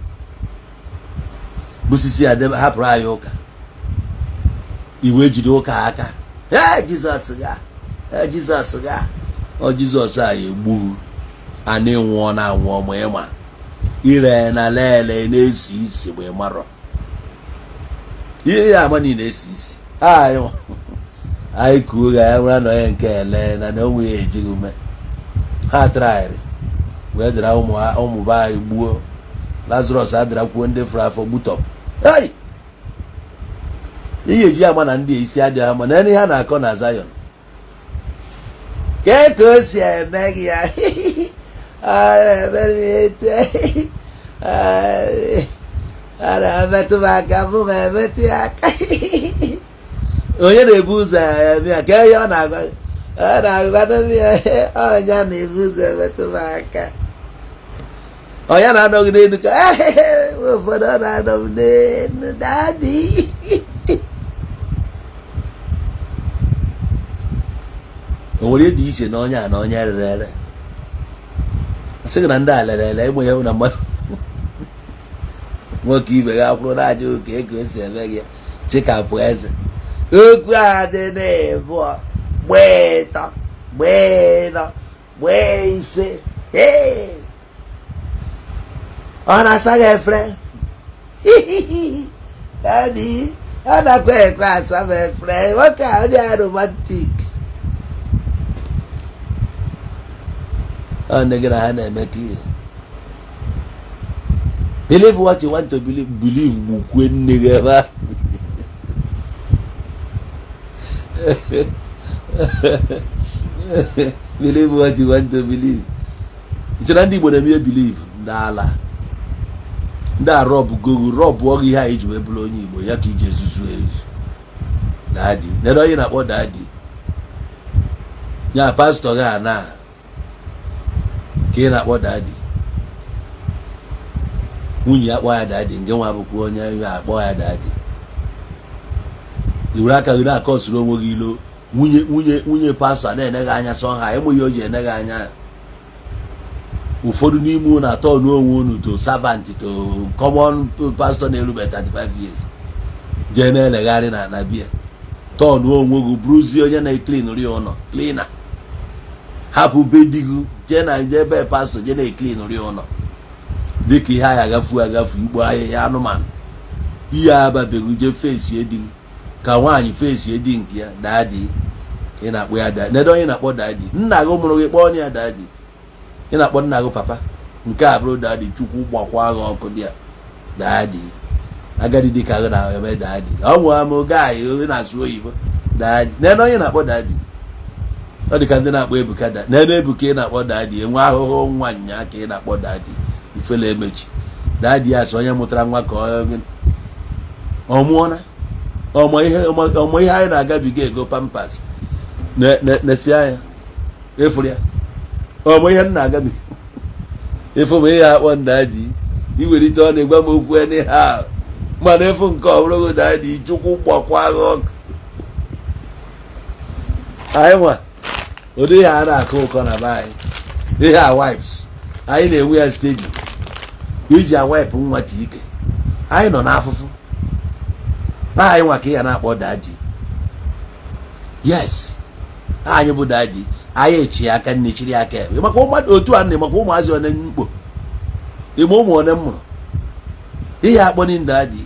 busisi ya debe, hapụrụ anyị ụka. Iwe jide ụka aka. Ee, Jizọs ga, ee, Jizọs ga, ọ Jizọs a ya egbu a na-enwụọ na anwụọ. Ma ịma ire na lele na-esi isi ma ị marọ. Ihe ya ama niile esi isi anyị anyị kuo ga ya nwere na onye nke ele na na onwe ya ejighị ume ha traịrị wee dara ụmụ ụmụ be anyị gbuo. Lazarus adịrakwuo ndị fụrụ afọ gbutọpụ. Hey! Ihe eji ama na ndị isi adịghị ama na ihe ha na-akọ na Zion kee ka o si eme gị ya. Ọ na-emere m etu ọ na-emetụ m aka, mụ ma emetụ ya aka. Onye na-ebu ụzọ eme ya ka ihe ọ na-agwa, ọ na-agwa m ya, ọnya na-ebu ụzọ emetụ m aka, ọnya na-anọghị n'elu ka ụfọdụ ọ na-anọ m n'elu. Daddy, o nwere ihe dị iche na onye a na onye rere ere? Sị gị na ndị a lere ele ịmụ ihe bụ na mmadụ nwoke ibe gị akwụrụ na-ajụ ka ego esi eme gị chikapụ eze okwu a dị na-ebụọ gbee ịtọ, gbee ịnọ, gbee ise. Ee, ọ na-asa gị efere. Daddy, ọ nakwa ekwe asa m efere. Nwoke a onye a romantic, ọ ndị gị na ha na-emekọ ihe. Believe what you want to believe. Believe gbukwe nne gị ebe ahụ. Believe what you want to believe. Iche na ndị Igbo na-eme ihe believe? Ndị ala, ndị a rọbụ gogo rọbụọ gị ihe anyị ji wee bụrụ onye Igbo ya ka iji ezuzu ezu. Daddy, nere onye na-akpọ daddy ya, pastor gị a na ka ị na-akpọ daddy. Nwunye ya kpọọ ya daddy, nke nwa bụkwa onye ya akpọ ya daddy. I were aka gị na-akọsuru onwe gị ilo. Nwunye pastor a na-ene gị anya sọ ha ịmụ ya o ji ene gị anya. Ụfọdụ n'ime unu atọ n'onwe unu to servant to common pastor na-erube 35 years, jee na-elegharị na bia tọọ onwe gị, bụrụzie onye na-eclean ri ụlọ, cleaner. Hapụ be di gị, jee na jee ebe pastor, jee na-eclean ri ụlọ dịka ihe anyị agafu agafu igbo ahịhịa anụmanụ. Ihe ababeghị jee fesie di gị ka nwaanyị fesie di nke ya. Daddy, ị na-akpọ ya daddy. Nedo onye na-akpọ daddy. Nna gị mụrụ gị, kpọọ onye ya daddy. Ị na-akpọ nna gị papa, nke a bụrụ daddy. Chukwu gbakwa gị ọkụ dị ya. Daddy, agadi dị ka gị na-eme daddy. Ọ nwụ amụ gaanyị onye na-asụ oyibo daddy. Nene onye na-akpọ daddy. Ọ dị ka ndị na-akpọ Ebuka daddy. Nene Ebuka ị na-akpọ daddy. Enwe ahụhụ nwa nya ka ị na-akpọ daddy. Ifele emechi daddy ya sị onye mụtara nwa ka ọ mụọna ọmụ ihe, ọmụ ihe anyị na-agabiga ego Pampers na-esi anya efuru ya. Ọmụ ihe m na-agabiga efu m ihe akpọ daddy. Iwelite ọ na-egwa m okwu anyhow, mana efu nke ọ bụrụ daddy. Chukwu gbakwa gị ọkụ. Anyị nwa ụdị ihe a na-akụ ụkọ na be anyị, ihe a wipes anyị na-enwe ya steady iji awipụ nwa ike. Anyị nọ n'afụfụ. Anyị nwa ka ị ya na-akpọ daddy. Yes, anyị bụ daddy. Anyị echi aka nne chiri aka ekpe maka ụmụadụ otu a nne maka ụmụazị one mkpo ime ụmụ one m mụrụ ihe akpọ daddy.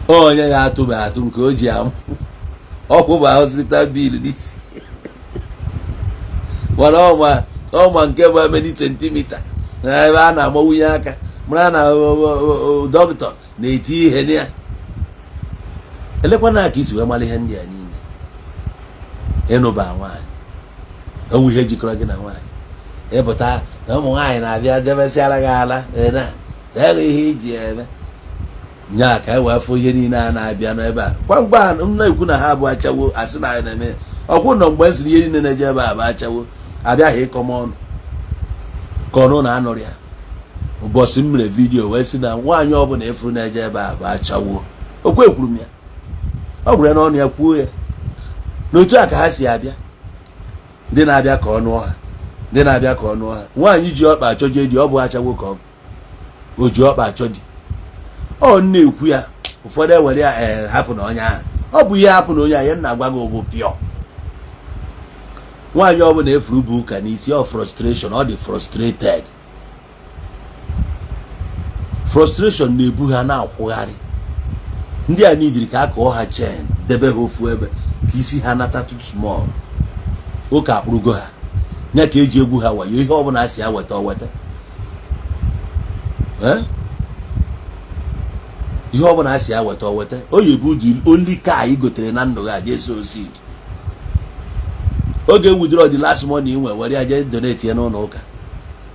Onye ya atụbe atụ nke o ji amụ ọkwụba hospital bill n'isi, mana ọma ọma nke bụ many centimeter na ebe a na-amawunye aka mara na dọkịta na-eti ihe na ya elekwana ka isi wee mara ihe ndị a niile. Ịnụba nwaanyị, onwe ihe jikọrọ gị na nwaanyị, ịpụta na ụmụ nwaanyị na-abịa jebesịara gị ala na ego ihe iji eme nya ka e wee fụ ihe niile a na-abịa n'ebe a kwa mgbe a m na-ekwu na ha bụ achawo. Asị na anyị na-eme ọkwụ nọ mgbe m siri ihe niile na-eje ebe a bụ achawo, abịaghị ịkọ m ọnụ ka ọnụ na anụrụ ya. Ụbọchị m mere video wee sị na nwaanyị ọbụla efuru na-eje ebe a bụ achawo, okwu ekwuru m ya, ọ gwere n'ọnụ ya kwuo ya n'otu a ka ha si abịa. Ndị na-abịa ka ọ nụọ ha, ndị na-abịa ka ọ nụọ ha. Nwaanyị ji ọkpa achọje di, ọ bụ achawo ka ọ o ji ọkpa achọ di. Ọ na-ekwu ya, ụfọdụ ewere ya ee hapụ na onye ahụ ọ bụ ihe hapụ na onye ahụ. Ya na-agwa gị bụ pịọ nwaanyị ọbụla efuru bụ ụka n'isi ọ frustration, ọ dị frustrated. Frustration na-ebu ha na-akwụgharị. Ndị a nidiri ka a kụọ ha chain, debe ha ofu ebe ka isi ha nata too small. Ụka akpụrụgo ha ya ka eji egwu ha wayo. Ihe ọbụla a si ya weta, o weta. Eh? Ihe ọbụla a si ya weta, o weta. O yi bụ the only car ị gotere na ndụ gị a, jee sow seed. Oge withdraw the last money ị nwe, were ya jee donate ya n'ụlọ ụka.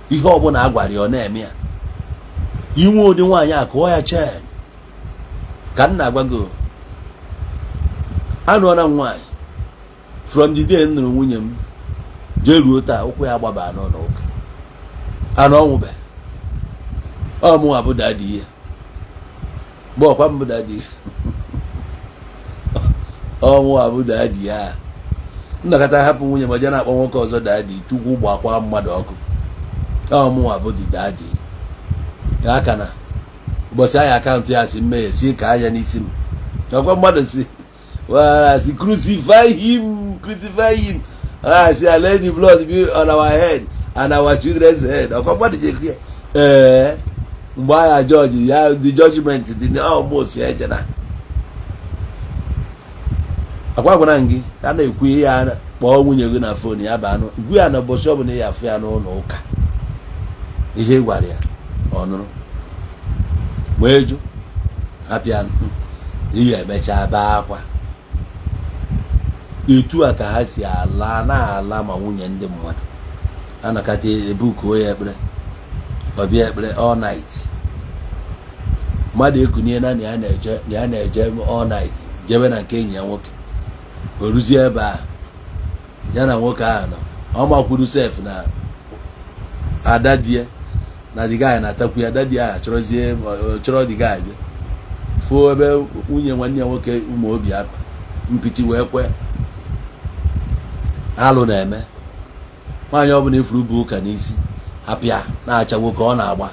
Ihe ọbụla a gwara ya, ọ na-eme ya. Inwe ụdị nwaanyị a, kụọ ya chain. Ka m na-agwa gị, anụọla m nwaanyị. From the day m nụrụ nwunye m jee ruo taa, ụkwụ ya gbaba n'ụlọ ụka anụ ọnwụbe. Ọ mụnwa bụ daddy ya bụ ọkwa m bụ daddy. Ọ mụnwa bụ daddy ya. Nnọkọta hapụ nwunye ma jee na-akpọ nwoke ọzọ daddy, Chukwu gbakwa mmadụ ọkụ. Ọ mụnwa bụ di daddy ya. Aka na ụbọchị ahịa account ya si mmehie si ka anya n'isi m. Ọkwa mmadụ si wara si, "Crucify him, crucify him." Ah, si, "Let the blood be on our head and our children's head." Ọkwa mmadụ ji ekwu ya. Ee, mgbe agha judge ya, the judgment dị almost eje na akwa gwara m gị. A na-ekwu ihe ya, kpọọ nwunye gị na phone ya, baa nụ gwu ya na ụbọchị ọbụla ya afụ ya n'ụlọ ụka. Ihe ị gwara ya, ọ nụrụ ma eju hapụ ya. Ihe emechaa bee akwa. Etu a ka ha si ala na-ala ma nwunye ndị mmadụ anakọta ebukuo ya ekpere, ọbịa ekpere all night. Mmadụ ekunie na ya na-eje, na ya na-eje all night, jebe na nke enyi ya nwoke. O ruzie ebe a, ya na nwoke ahụ nọ, ọ makwuru sef na ada di ya na the guy na-atakwu ya. Ada di ya chọrọzie, chọrọ the guy bịa fụọ ebe nwunye nwanne ya nwoke ụmụ obi akpa mpiti wee kwe. Alụ na-eme. Nwaanyị ọbụla ifuru bụ ụka n'isi, hapịa na-acha nwoke ọ na-agba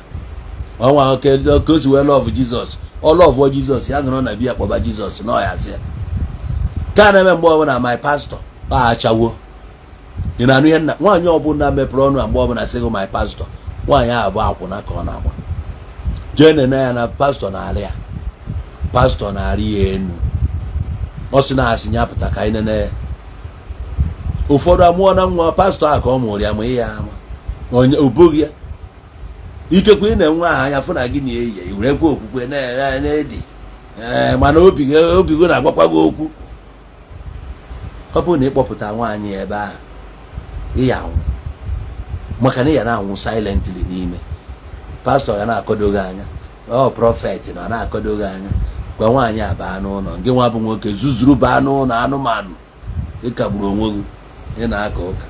ọnwa ka o si wee love Jizọs. Ọ loveụọ Jizọs, ya nọrọ na biya kpọba Jizọs na ọya sị ya ka na-eme mgbe ọbụla, "My pastor." Ọ achawo. Ị na-anụ ihe nna? Nwaanyị ọbụla mepere ọnụ a mgbe ọbụla sị gị, "My pastor," nwaanyị ahụ bụ akwụna ka ọ na-agba. Jee nene ya na pastor na-arị ya, pastor na-arị ya enu. Ọ sị na asị ya pụta ka anyị nene ya. Ụfọdụ amụọ na nwa pastor a ka ọ mụrụ ya, ma ị ya ama onye oboghị ya. Ikekwe ị na-enwe aha anya fụ na gị na-eyi werekwa okwukwe na-edi. Ee, mana obi gị, obi gị na-agwakwa gị okwu. Ọ bụrụ na ịkpọpụta nwaanyị ebe ahụ, ị ya anwụ, maka na ị ya na-anwụ silently n'ime. Pastor ga na-akọdo gị anya, ọ prophet na na-akọdo gị anya. Gwa nwaanyị a baa n'ụlọ. Gị nwa bụ nwoke zuzuru baa n'ụlọ anụmanụ, ịkagburu onwe gị. Ị na-aka ụka,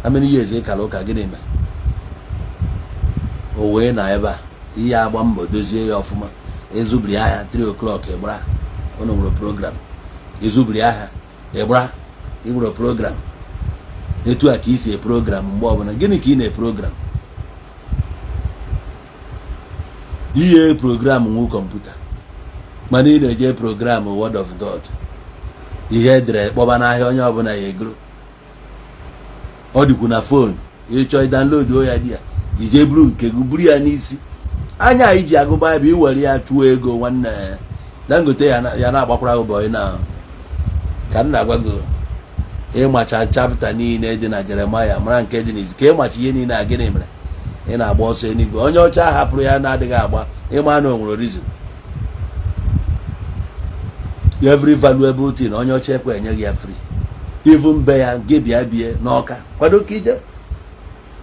how many years ị kara ụka? Gịnị mere o wee na ebe a ihe agba mbọ dozie ya ọfụma? Ezubiri ahịa 3 o'clock, ịgbara ụnụ nwere program. Ezubiri ahịa, ịgbara ị nwere program. Etu a ka isi e program mgbe ọbụla. Gịnị ka ị na-e program? Ihe program nwu kọmputa, mana ị na-eje program word of God. Ihe edere kpọba n'ahịa, onye ọbụla ya egoro. Ọ dịkwu na phone, ịchọ ịdownload ya dị ya, ije buru nke gị, buru ya n'isi anya iji agụ Baịbụl, iwere ya chụọ ego. Nwanne ya Dangote ya na-agbakwara gị boy na ka m na-agwa gị. Ịmacha chapter niile dị na Jeremaya, mara nke dị n'izi ka ịmacha ihe niile a. Gịnị mere ị na-agba ọsọ eluigwe? Onye ọcha hapụrụ ya na-adịghị agba, ịma na o nwere reason. Every valuable thing onye ọcha ekwe enye gị ya free. Even be ya gị bịa bie n'ọka, kwado ka ije,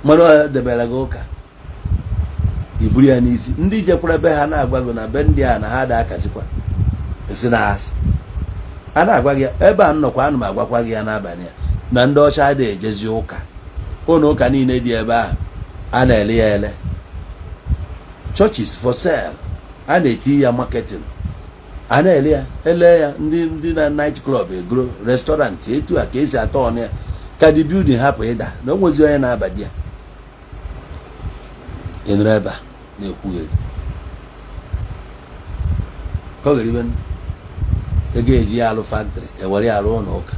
mana ọ debere gị ụka, iburu ya n'isi. Ndị jekwara be ha na-agwa gị na be ndị a na ha da akazikwa esi na asị a na-agwa gị ebe a nnọkwa. Ana m agwakwa gị ya n'abalị a na ndị ọcha adịghị ejezi ụka. Ụlọ ụka niile dị ebe ahụ, a na-ele ya ele. Churches for sale, a na-eti ya marketing, a na-ele ya ele ya. Ndị na night club egoro, restaurant, etu a ka esi atọ ọnụ ya ka the building hapụ ịda na o nwezi onye na-abadi ya. Ị nụrụ ebe a na-ekwugheri kọgheribe ego eji ya alụ factory, ewere ya alụ ụlọ ụka.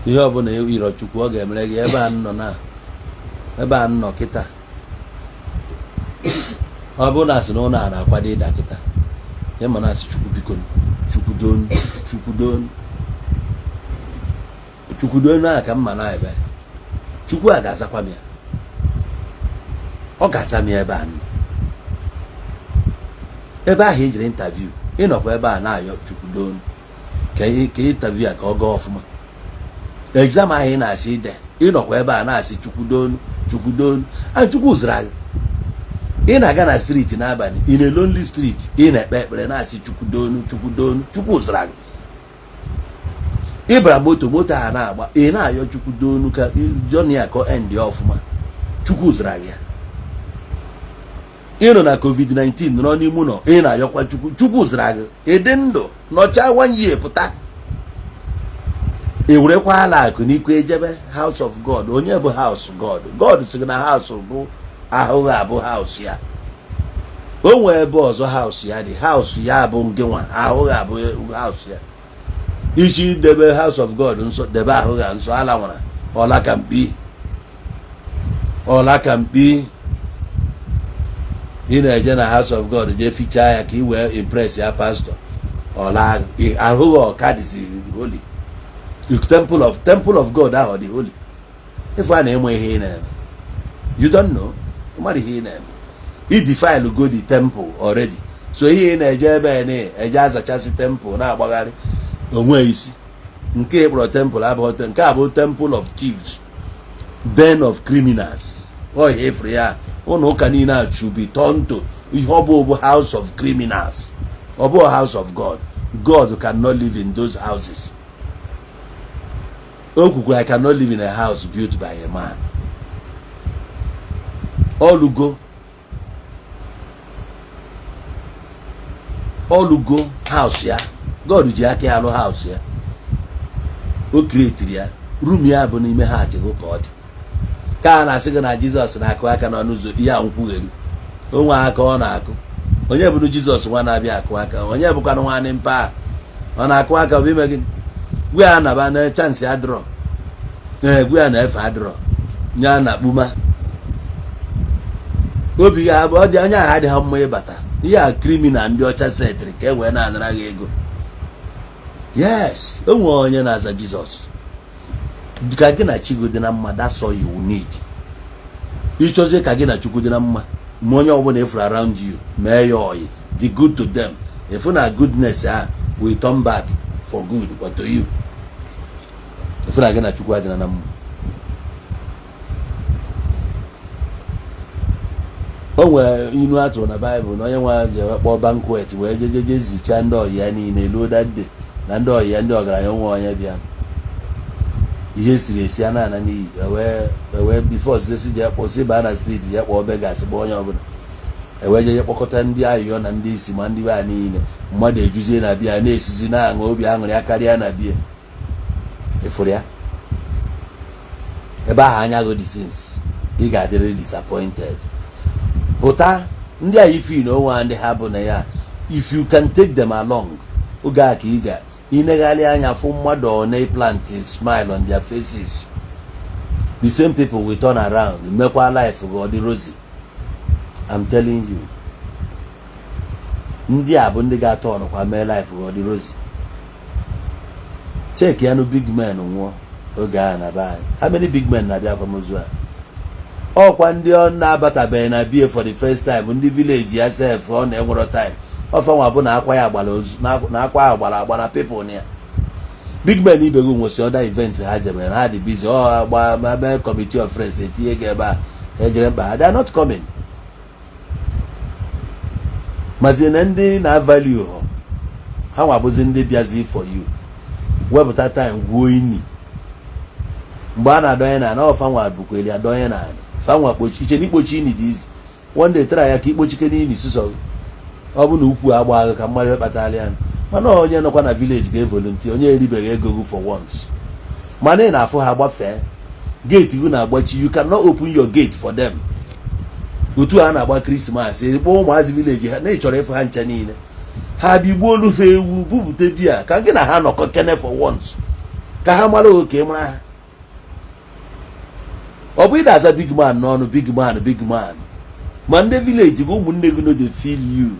Ihe ọbụla ịrọ Chukwu, ọ ga-emere gị. Ebe a nọ na ebe a nọ kịta, ọ bụrụ na asị na ụlọ a na-akwado ịda kịta ya, ma na-asị, "Chukwu, biko, Chukwu don, Chukwu don, Chukwu don." A ka mma na ebe Chukwu a ga-azakwa m ya, ọ ga-aza m ya. Ebe a nọ, ebe ahụ ejiri interview, ịnọkwa ebe a na-ayọ Chukwu don ka interview a ka ọ gaa ọfụma. Exam ahụ ị na-achọ ide, ịnọkwa ebe a na-asị, "Chukwu don, Chukwu don." A Chukwu zara gị. Ị na-aga na street n'abalị, ị na lonely street, ị na-ekpe ekpere na-asị, "Chukwu donu, Chukwu donu." Chukwu zara gị. Ị bara moto, moto a na-agba, ị na-ayọ Chukwu donu ka journey a ka end ya ọfụma. Chukwu zara gị ya. Ị nọ na COVID-19, nọrọ n'ime ụlọ, ị na-ayọkwa Chukwu. Chukwu zara gị. Ị dị ndụ nọchaa one year, pụta, ị werekwa ala akụ n'ikwe ejebe house of God. Onye bụ house God? God sị gị na house bụ ahụghị abụ house ya. O nwee ebe ọzọ house ya dị? House ya bụ ngịnwa. Ahụghị abụ house ya. Ichi debe house of God nsọ, debe ahụghị nsọ. Ala nwara ọla ka mkpi, ọla ka mkpi. Ị na-eje na house of God jee fichaa ya ka ị wee impress ya pastor. Ọla ahụghị ọka dịzi holy. Temple of God ahụ dị holy. Ife a na-enwe ihe ị na-eme, you don't know. Ịmara ihe ị na-eme? I defile go the temple already. So ihe ị na-eje ebe na eje azachasị temple na-agbagharị onwe isi nke ịkpọrọ temple abụghị nke a bụ temple of thieves, den of criminals. Ọ ihe efere ya. Ụlọ ụka niile a should be turned to ihe ọ bụ house of criminals. Ọ bụ house of God. God cannot live in those houses. O kwukwe, "I cannot live in a house built by a man." Ọlụgo, ọlụgo house ya. God ji aka ya alụ house ya. O createri ya. Room ya bụ n'ime heart gị ka ọ dị. Ka a na-asị gị na Jizọs na-akụ aka n'ọnụ ụzọ, ihe a nkwugheri onwe aka ọ na-akụ. Onye bụrụ Jizọs nwa na-abịa akụ aka? Onye bụkwanụ nwanne mpa ọ na-akụ aka? Bụ ime gịnị? Gwa ya naba na chance adịrọ. Ee, gwa ya na efe adịrọ nya na kpuma obi ya ọ dị. Anya ahụ adịghị mma ịbata. Ihe a criminal ndị ọcha setịrị ka e wee na-anara gị ego. Yes, o nwere onye na-aza Jizọs. Ka gị na chi gị dị na mma, that's all you need. Ịchọzie ka gị na Chukwu dị na mma, ma onye ọbụla efuru around you, mee ya oyi, dị good to them. Efu na goodness ha will turn back for good but to you. Efu na gị na Chukwu adịna na mma. O nwere inu atụrụ na Baịbụl na onye nwe ji ewe kpọọ banquet, wee jejeje zichaa ndị ọyị ya niile. Luo that day na ndị ọyị ya, ndị ọgaranya, nwe onye bịa. Ihe siri esi a na-ana n'iyi. Ewee before sisi jee kpọọ, si baa na street jee kpọọ beggars, kpọọ onye ọbụla. Ewee jeje kpọkọta ndị ayịyọ na ndị isi ma ndị be a niile. Mmadụ ejuzie na bịa na-esizi na-aṅụ obi aṅụrị ya karịa na bie ịfụrụ ya ebe ahụ. Anya gị dị since ị ga-adịrị disappointed. Pụta ndị a ifi na onwe ha ndị ha bụ na ya. If you can take them along, oge a ka ị ga inegharị anya fụ mmadụ one plant smile on their faces, the same people will turn around mekwa life gị ọ dị rosy. I'm telling you, ndị a bụ ndị ga-atọ ọnụkwa mee life gị ọ dị rosy. Check ya nụ. Big men nwụọ oge a na be anyị, how many big men na-abịa akwamozu a? Ọkwa ndị ọ na-abatabeghị na bie for the first time, ndị village ya sef ọ na-enwero time ọfanwa bụ na akwa ya gbara ozu na akwa ahụ gbara agba na people na ya. Big men ibe gị nwesị other events ha jebere, ha dị busy. Ọ agba ma mee committee of friends etinye gị ebe a ejere mkpa ha, they are not coming. Mazie na ndị na-value ha, ha nwa bụzi ndị bịazi for you, wepụta time gwuo ini mgbe a na-adọnye na ana. Ọfanwa bukweli adọnye na ana. Fanwa kpochi iche na ikpochi ini dị izi. One day try ya ka ikpochike n'ini sụsọ. Ọ bụ na ukwu agba agha ka mmadụ kpatara ya. Mana onye nọkwa na village ga-evolunteer, onye eribeghị ego gị for once. Mana ị na-afụ ha gbafee gate gị na-agbachi, you cannot open your gate for them. Otu a na-agba Christmas, kpọọ ụmụazị village ha na ị chọrọ ịfụ ha ncha niile, ha bigbuo olufe ewu, bupute biya ka gị na ha nọkọ kene for once. Ka ha mara oke mara ha. Ọ bụ ị na-aza big man n'ọnụ, big man, big man, ma ndị village gị, ụmụnne gị no dey feel you.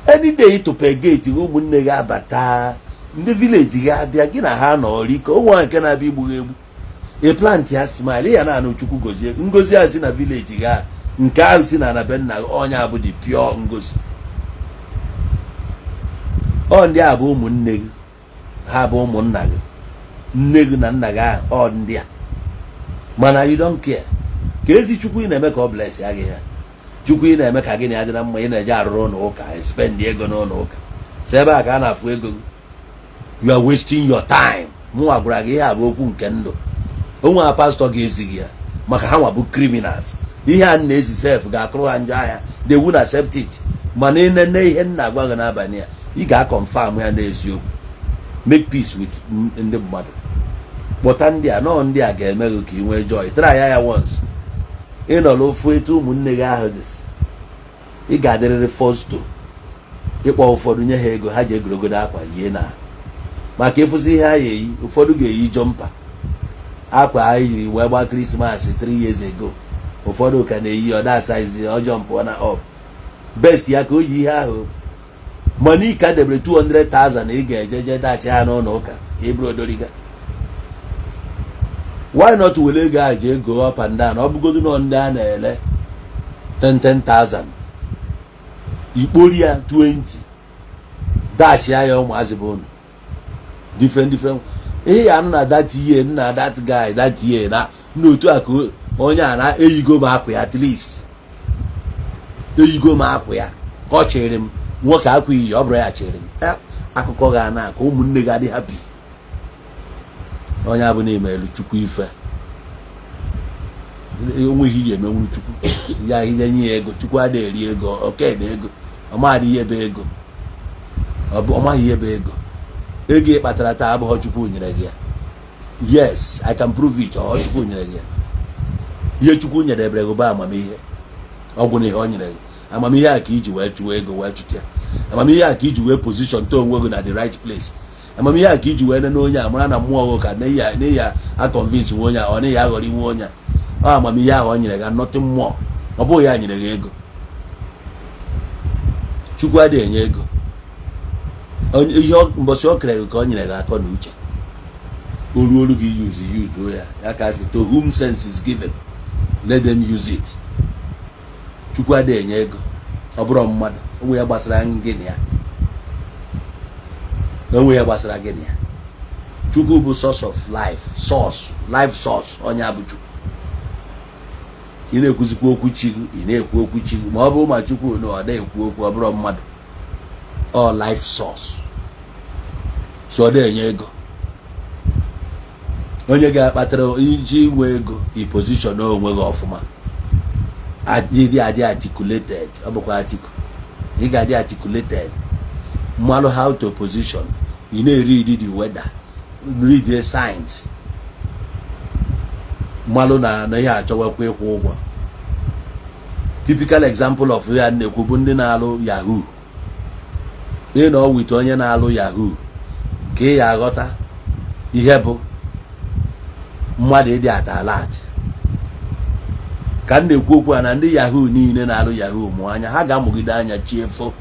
Any day ịtụpe gate gị, ụmụnne gị abata, ndị village gị abịa, gị na ha nọ rikọ. Ụmụ nke na-abịa igbu gị egbu, ị plant ya smile ya na-anụ. Chukwu gozie ngozi a si na village gị a, nke ahụ si na ana be nna gị. Onye a bụ the pure ngozi. Ọ ndị a bụ ụmụnne gị, ha bụ ụmụnna gị, nne gị na nna gị ahụ. Ọ ndị a, mana you don't care. Ka ezi Chukwu ị na-eme ka ọ bless ya gị ya. Chukwu ị na-eme ka gị na ya dị na mma, ị na-eje arụrụ ụlọ ụka, spend ego n'ụlọ ụka, si ebe a ka a na-afụ ego gị. You are wasting your time. Mụnwa gwara gị, ihe a bụ okwu nke ndụ. Onwe a pastọ ga-ezi gị ya, maka ha nwa bụ criminals. Ihe a na-ezi sef ga-akụrụ ha njọ ahịa. They won't accept it. Mana ịnene ihe m na-agwa gị n'abalị a, ị ga-aconfirm ya n'eziokwu. Make peace with ndị mmadụ. Kpọta ndị a nọọ, ndị a ga-eme gị ka ị nwee joy. Try ya once. Ị nọrọ ofu etu ụmụnne gị ahụ dịsị, ị ga-adịrịrị forced to ịkpọ ụfọdụ, nye ha ego ha ji egorogodo akwa yie na maka ịfụsị ihe ha ga-eyi. Ụfọdụ ga-eyi jumper, akwa ha yiri wee gbaa Christmas 3 years ago. Ụfọdụ ka na-eyi ọda size ọ jumpụọ na up best ya ka o yi ihe ahụ. Mana ị ka debere 200,000, ị ga-eje je dachi ha n'ụlọ ụka ka ị bụrụ odoriga. Why not were ego ahụ jee go up and down? Ọ bụgodu nọ ndị a na-ele 10 10,000, ikpori ya 20, dashia ya ụmụazị bụ unu different different. Ihe ya anụ na that year na that guy, that year na n'otu a ka onye a na-eyigo m akwa ya. At least eyigo m akwa ya ka ọ chere m nwoke akwa iyi. Ọ bụrụ ya chere gị, akụkọ ga na ka ụmụnne gị adị happy. Onye abụ na-emelu Chukwu ife, onweghị ihe emenwuru Chukwu ya. Ihe nye ya ego, Chukwu adịghị eri ego, oke na ego. Ọ maghị ihe bụ ego, ọ maghị ihe bụ ego. Ego ị kpatara taa abụghị Chukwu nyere gị ya. Yes, I can prove it. Ọ Chukwu nyere gị ya. Ihe Chukwu nyere ebere gị bụ amamihe. Ọ gwụ na ihe ọ nyere gị, amamihe a ka iji wee chụọ ego, wee chụta ya. Amamihe a ka iji wee position too onwe gị na the right place. Amamihe a ka iji wee nene onye a, mara na mmụọ gị ka n'ihi a convince nwe onye a, ọ n'ihi aghọrọ inwe onye a. Ọ amamihe ahụ ọ nyere gị, nothing more. Ọ bụghị ya nyere gị ego. Chukwu adịghị enye ego. Ihe mbọsị ọ kere gị ka ọ nyere gị akọ na uche. O ruo olu gị use, use ya. Ya ka sị, "To whom sense is given, let them use it." Chukwu adịghị enye ego. Ọ bụrụ mmadụ onwe ya gbasara gị na ya, onwe ya gbasara gị na ya. Chukwu bụ source of life, source, life source. Onye bụ Chukwu. Ị na-ekwuzikwa okwu chi gị, ị na-ekwu okwu chi gị, ma ọ bụrụ ma Chukwu na ọ na-ekwu okwu, ọ bụrụ mmadụ, ọ life source. So ọ na-enye ego. Onye ga-akpatara iji nwe ego, i position onwe gị ọfụma, adịdị adị articulated. Ọ bụkwa atiku ị ga-adị articulated, mmalụ how to position. Ị na-read the weather, read the signs, mmalụ na ihe achọwakwa ịkwụ ụgwọ. Typical example of ya na-ekwu bụ ndị na-alụ yahoo. Ị nọ with onye na-alụ yahoo ka ị ya aghọta ihe bụ mmadụ ịdị alert. Ka m na-ekwu okwu a, na ndị yahoo niile na-alụ yahoo mụọ anya, ha ga-amụgide anya chiefo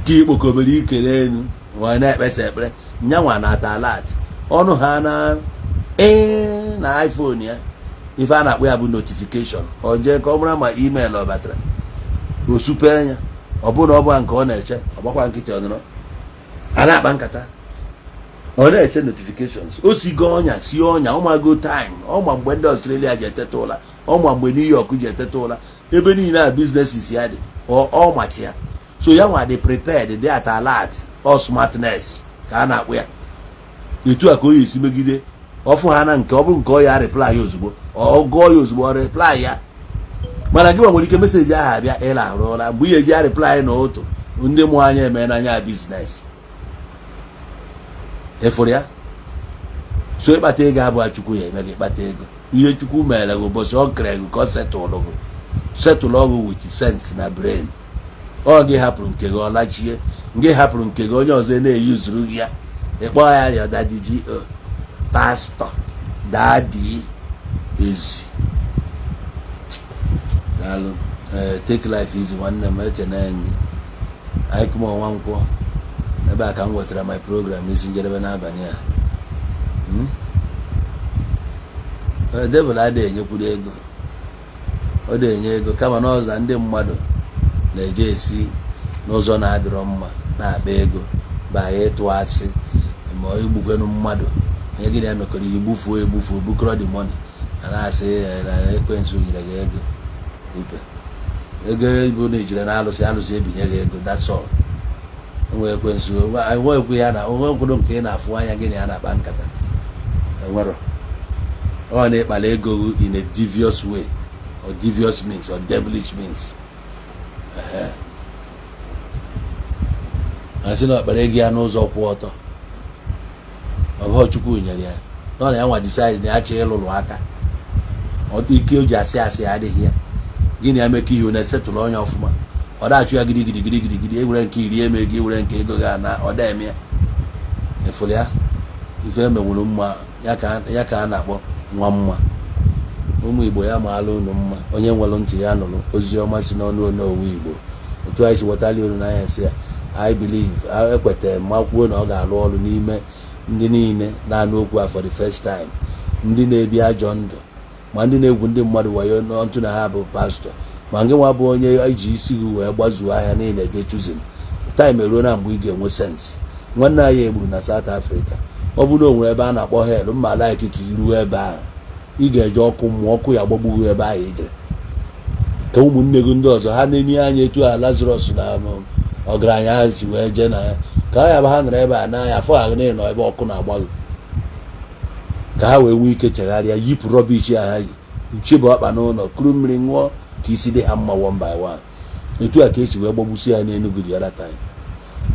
ka ikpokobere ikere elu wee na-ekpesa ekpere. Nyanwa na-ata alert ọnụ ha na ee na iPhone ya. Ife a na-akpọ ya bụ notification. Ọ jee ka ọ mara ma email ọ batara, o supe anya. Ọ bụrụ na ọ bụ nke ọ na-eche, ọ gbakwa nkịtị, ọ nọrọ a na-akpa nkata, ọ na-eche notifications. O sigo ọnya, sie ọnya, ọ mago time, ọ ma mgbe ndị Australia ji eteta ụla, ọ ma mgbe New York ji eteta ụla, ebe niile a businesses ya dị, ọ machi ya. So ya nwa dị prepared, dị at alert. Ọ smartness ka a na-akpụ ya. Etu a ka o ya esi megide ọfụ ha na nke ọ bụ nke ọ ya reply ya ozugbo, ọ gụọ ya ozugbo, ọ reply ya. Mana gị nwere ike message ahụ abịa, ịla arụ ụra mgbe ihe eji ya reply na ụtụ. Ndị mụ anya eme n'anya business ịfụrụ ya. So ịkpata ego abụọ, Chukwu ya eme gị kpata ego. Ihe Chukwu mere gị ụbọchị ọ kere gị ka ọ setụlụ gị, setụlụ ọgụ with sense na brain. Ọ gị hapụrụ nke gị, ọ lachie. Gị hapụrụ nke gị, onye ọzọ na-eyuzuru gị ya. Ịkpọ ya rịọ Daddy G.O, pastọ Daddy Ezi. Daalụ. Ee, take life easy, nwanne m. Ekene gị. Anyị kụma ọnwa nkwọ ebe a ka m wetara my program n'isi njedebe n'abalị a. Devil adịghị enyekwuru ego, ọ na-enye ego, kama na ọzọ ndị mmadụ na-eje esi n'ụzọ na-adịrọ mma na-akpa ego banye, ịtụ asị ma igbukwenu mmadụ. Onye gị na ya mekọrọ, igbufuo egbufuo, bukọrọ the money, a na-asị na ekwensu nyere gị ego. Ipe ego bụ na ijire na alụsị, alụsị ebinye gị ego, that's all. Onwe ekwensu enwekwu ya na onwe nkwado nke ị na-afụ anya gị na ya na-akpa nkata enwero. Ọ na-ekpala ego in a devious way or devious means or devilish means. A sị na ọkpara ego ya n'ụzọ kwụ ọtọ, ọ bụghị Chukwu nyere ya nọ na ya nwa decide na ya chọọ ịlụlụ aka. Ike o ji asị asị adịghị ya. Gịnị ya mekọ ihe na-esetụlụ onye ọfụma? Ọ na-achụ ya gidi gidi gidi gidi gidi. Ewere nke iri eme ego, ewere nke ego ga na ọ da eme ya. Efuru ya ife emenwuru mma ya ka a na-akpọ nwa mma. Ụmụ Igbo, ya maala unu mma. Onye nwere ntị ya nụrụ ozi ọma si n'ọnụ Onowu Igbo. Otu anyị si wetali unu n'anya si ya, I believe, ekwetara ma kwuo na ọ ga-arụ ọrụ n'ime ndị niile na-anụ okwu a for the first time, ndị na-ebi ajọ ndụ, ma ndị na-egwu ndị mmadụ wayo n'ọtụ na ha bụ pastọ, ma ngị nwa bụ onye eji isi gị wee gbazuo ahịa niile je choosing. Time eruo na mgbe ị ga-enwe sense. Nwanne anyị egburu na South Africa, ọ bụrụ na o nwere ebe a na-akpọ hell, mma like ka iruo ebe ahụ, ị ga-eje ọkụ mmụọ, ọkụ ya gbagbughị ebe ahụ ijere, ka ụmụnne gị ndị ọzọ ha na-enye anya etu a Lazarus na ọgaranya ahụ si wee jee na ya, ka ha ya bụ ha nọrọ ebe a n'anya afọ ahụ na-enọ ebe ọkụ na-agba gị, ka ha wee nwee ike chegharịa, yipụ rubbish a ha yi, chebe ọkpa n'ụlọ, kuru mmiri ṅụọ, ka isi dị ha mma one by one. Etu a ka esi wee gbagbusi ya n'Enugu the other time.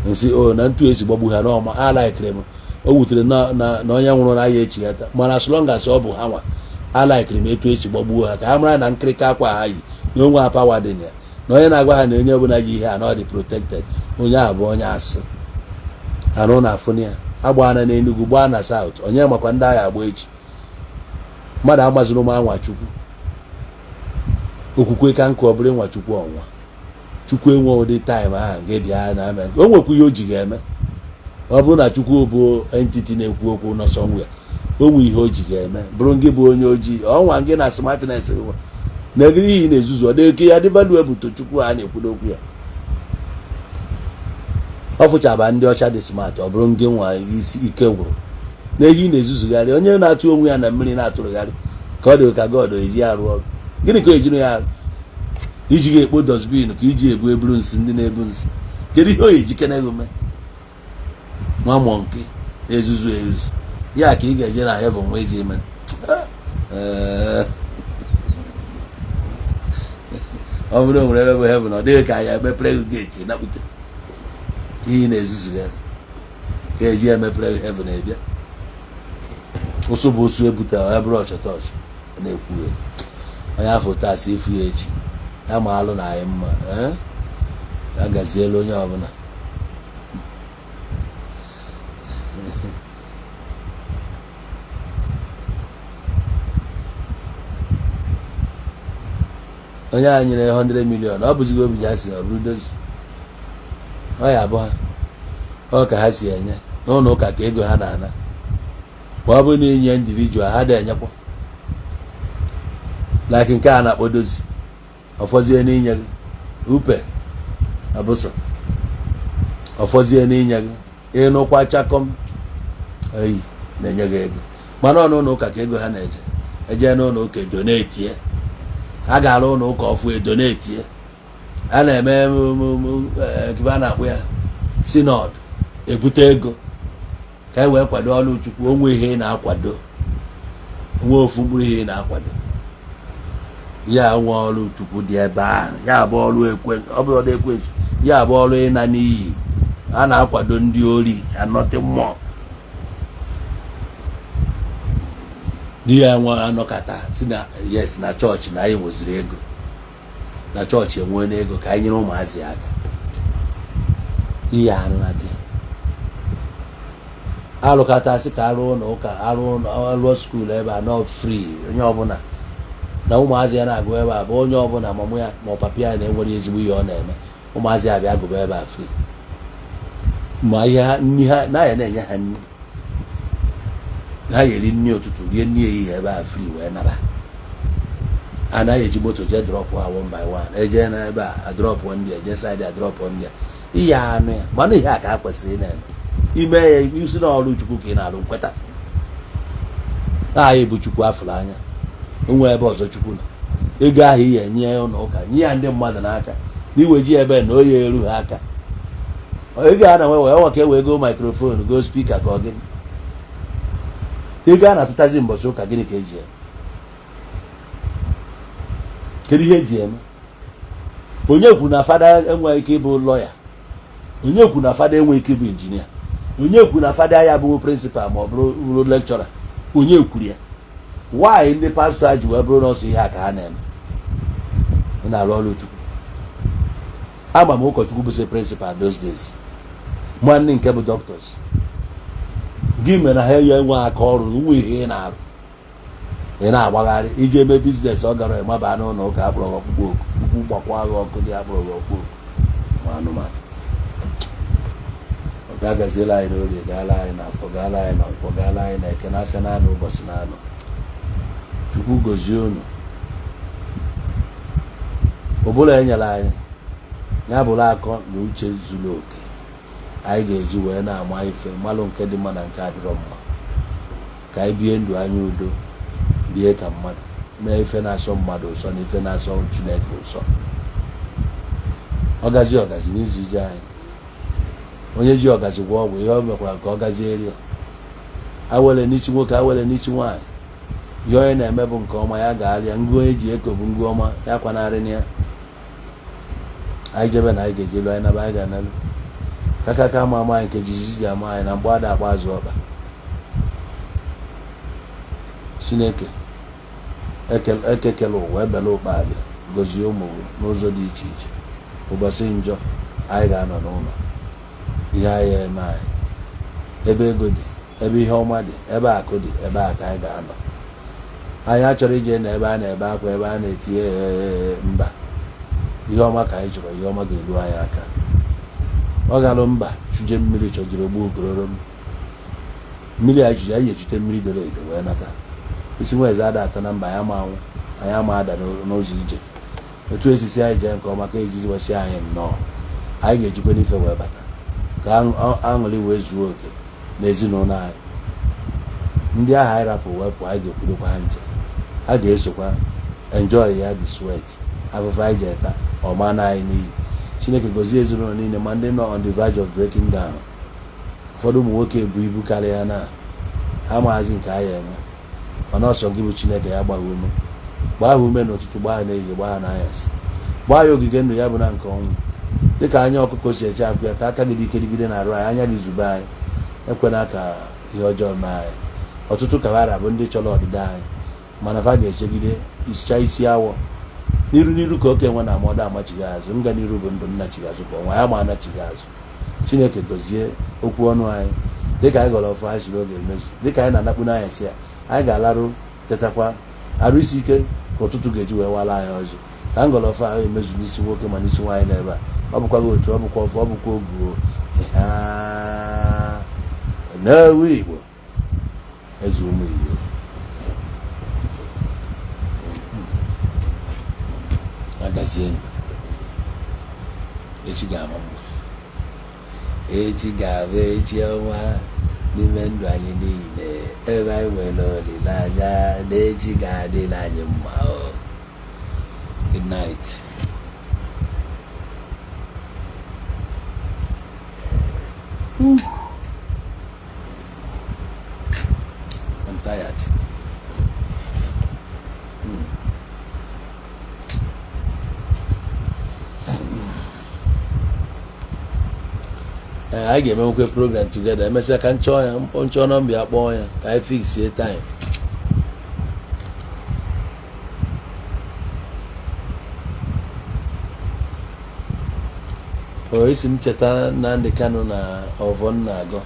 Nsị o na ntu esi gbagbu ha n'ọma a likere m. O wutere na onye nwụrụ na ya echighata, mana as long as ọ bụ ha nwa, a likere m etu esi gbagbuo ha, ka ha mara na nkịrịka akwa ha yi na onwe ha power dị na ya, na onye na-agwa ha na onye ọbụla yi ihe a na ọ dị protected, onye ahụ bụ onye asị arụ na afụna ya. Agbaana n'Enugu, gbaa na South, onye makwa ndị agha agba echi. Mmadụ amaziri ụmụ anwa Chukwu okwukwe ka nkụ ọ bụrụ ịnwa Chukwu ọnwa. Chukwu enwe ụdị time ahụ nke bịa na ame o nwekwa ihe o ji ga-eme. Ọ bụrụ na Chukwu bụ entity na-ekwu okwu nọ somewhere, o nwe ihe o ji ga-eme bụrụ ngị bụ onye ojii ọnwa ngị na smartness na egiri ihe na-ezuzu ọ dị ya dị valuable to Chukwu a na-ekwu n'okwu ya. Ọ fụchaba ndị ọcha dị smart, ọ bụrụ ngị nwa isi ike gwụrụ na ehi na-ezuzugharị, onye na-atụ onwe ya na mmiri na-atụrụgharị, ka ọ dị ka God eji arụ ọrụ. Gịnị ka o ejiri ya arụ? Iji ga-ekpo dustbin, ka iji ebu eburu nsị ndị na-ebu nsị? Kedu ihe o ejikene gị mee? Nwa monkey ezuzu ezuzu ya ka ị ga-eje na heaven nwa eji eme. Ọ bụrụ o nwere ebe bụ heaven, ọ dịghị ka ya emepere gị gate napụta ihe ị na-ezuzugharị ka eji emepere gị heaven. Ebịa ụsụ bụ ụsụ ebute ya bụrụ ọchọta ọchọ na-ekwu ya onye afọ taa si efu ya echi ya ma alụ na anyị mma. Ya gaziela onye ọbụla. Onye a nyere 100 million, ọ bụzighị obi ya si na ọ bụrụ dozi ọ ya abụ ha ọ ka ha si enye n'ụlọ ụka ka ego ha na-ana. Ma ọ bụrụ na inye individual, ha da enyekwa like nke a na-akpọ dozi ọfọzie n'inye gị upe abụsọ ọfọzie n'inye gị ịnụkwa chakọm eyi na-enye gị ego. Mana ọ n'ụlọ ụka ka ego ha na-eje eje. N'ụlọ ụka edonatie, a ga-arụ ụlọ ụka ọfụ, edonatie. A na-eme ebe a na-akpụ ya synod, ebute ego ka e wee kwado ọrụ Chukwu. Onwe ihe ị na-akwado, onwe ofu mkpụrụ ihe ị na-akwado ya nwe ọrụ Chukwu dị ebe ahụ. Ya bụ ọrụ ekwe, ọ bụ ọrụ ekwensu, ya bụ ọrụ ịna n'iyi. A na-akwado ndị ori anọtị mmụọ di ya nwe anọkata si na yes, na chọọchị na anyị nweziri ego, na chọọchị enwee ego ka anyị nyere ụmụazị aka. Ihe anụ na di Alụkọtasị ka arụ ụlọ ụka, alụọ school ebe a nọ free, onye ọbụla na ụmụazị ya na-agụ ebe a bụ onye ọbụla, mamụ ya ma ọ papi ya na-enwere ezigbo ihe ọ na-eme, ụmụazị ya bịa gụba ebe a free, ma ihe ha nri ha na ya na-enye ha nri, ha eri nri ụtụtụ, rie nri ehihie ebe a free, wee naba. Anaghị eji moto jee drop ha one by one, eje na ebe a adrop ndị a, eje side adrop ndị a. Ihe anụ ya mana ihe a ka a kwesịrị ị na-eme ime ya isi na ọrụ Chukwu ka ị na-arụ. Nkweta anyị bụ Chukwu afụrụ anya onwe ebe ọzọ. Chukwu nọ ego ahụ ihe enye ụlọ ụka, nye ya ndị mmadụ n'aka na iweji ebe na oyi eru ha aka. Ego a na-enwe wee ka e wee go microphone, go speaker, ka ọ gịnị? Ego a na-atụtazi mbọchị ụka, gịnị ka eji eme? Kedu ihe eji eme? Onye kwu na fada enweghị ike ịbụ lawyer? Onye kwu na fada enweghị ike ịbụ engineer? Onye kwu na fada ya abụghị principal ma ọ bụrụ lecturer? Onye kwuru ya? Nwaanyị ndị pastọ a ji wee bụrụ nọọsụ, ihe a ka ha na-eme na-arụ ọrụ Chukwu. Ama m ụkọchukwu bụ sị principal those days, nwanne nke bụ doctors. Gị mere ha ya enwe aka ọrụ, nwe ihe ị na-arụ, ị na-agbagharị iji eme business. Ọ gara ịmaba n'ụlọ ụka, akpọrọ gị ọkpụkpọ oku. Chukwu gbakwa gị ọkụ dị, akpọrọ gị ọkpụkpọ oku. Ma anụmanụ ọ ga-agaziela anyị n'orie, gaala anyị n'afọ, gaala anyị na nkwọ, gaala anyị na eke, n'afịa naanị, ụbọchị naanị. Chukwu gozie unu. Ụbụrụ e nyere anyị ya bụrụ akọ na uche zuru oke anyị ga-eji wee na-ama ife mmalụ nke dị mma na nke adịrọ mma, ka anyị bie ndụ anyị udo, bie ka mmadụ, mee ife na-asọ mmadụ ụsọ na ife na-asọ Chineke ụsọ. Ọgazi ọgazi n'izu ije anyị, onye ji ọgazi gwọ ọgwụ, ihe o mekwara ka ọ gaziere ya. Awele n'isi nwoke, awele n'isi nwaanyị. Ihe onye na-eme bụ nke ọma ya ga-arịa ngụ. Onye ji eko bụ ngụ ọma ya kwanarị na ya. Anyị jebe na anyị ga-ejelu, anyị naba anyị ga-analụ kaka ka ama ama anyị nke jijiji ji ama anyị na mgbe ada akpa azụ ọkpa. Chineke ekekele ụwa ebele ụkpa abịa gozie ụmụ gị n'ụzọ dị iche iche. Ụbọchị njọ anyị ga-anọ n'ụlọ, ihe anyị eme anyị ebe ego dị, ebe ihe ọma dị, ebe akụ dị, ebe a ka anyị ga-anọ. Anyị achọrọ ije na ebe a na-ebe akwa, ebe a na-etinye mba. Ihe ọma ka anyị chọrọ, ihe ọma ga-eru anyị aka. Ọ galụ mba chuje mmiri chọjiri ogbu ogororo m mmiri anyị chuje, anyị echute mmiri doro edo wee nata isi nwa eze ada atọ na mba. Anyị ama anwụ, anyị ama ada n'ụzọ ije. Otu esisi anyị jee nke ọma ka ejizi wesị anyị nnọọ. Anyị ga-ejikwa n'ife wee bata ka aṅụrị wee zuo oke n'ezinụlọ anyị. Ndị ahụ anyị rapụ wepụ, anyị ga-ekwurukwa ha nche, ha ga-esokwa enjoy ya, the sweat afụfụ anyị ji eta ọma na anyị n'iyi. Chineke gozie ezinụlọ niile, ma ndị nọ on the verge of breaking down. Ụfọdụ ụmụ nwoke ebu ibu karịa na ha maazi nke anyị eme, mana ọsọ gị bụ Chineke ya gbagha ume, gbaa ha ume n'ụtụtụ, gbaa ha n'ehihie, gbaa ha n'anyasị, gbaa ya ogige ndụ ya bụ na nke ọnwụ, dịka anya ọkụkọ si eche akwụ ya. Ka aka gị dị ike dịgide na arụ anyị, anya gị zube anyị, ekwena ka ihe ọjọọ mee anyị. Ọtụtụ kawara bụ ndị chọrọ ọdịda anyị, mana fa ga-echegide isicha isi awọ n'iru n'iru ka oke nwe na amọdụ amachighị azụ. Nga n'iru bụ ndụ, nnachighị azụ bụ ọnwa ya ma anachighị azụ. Chineke gozie okwu ọnụ anyị dịka anyị gọrọ ọfọ anyị siri oge emezu, dịka anyị na-anakpu n'anyasị ya, anyị ga-alarụ tetakwa arụ isi ike ka ụtụtụ ga-eji wee wara anyị ọjị, ka ngọrọ ọfọ ahụ emezu n'isi nwoke ma n'isi nwaanyị n'ebe a. Ọ bụkwa gị otu, ọ bụkwa ọfọ, ọ bụkwa ogu ha n'ewu Igbo, eze ụmụ Igbo. Agazie, echi ga-ama mma, echi ga-abụ echi ọma n'ime ndụ anyị niile, ebe anyị nwere olileanya na echi ga-adị anyị mma o. Good night. Whew. I'm tired. Ee, anyị ga-emenwekwe program together. Emesịa ka nchọọ ya, nchọọ number ya, kpọọ ya ka anyị fixie time. O isi m cheta Nnamdi Kanu na ọvọ nna agọ.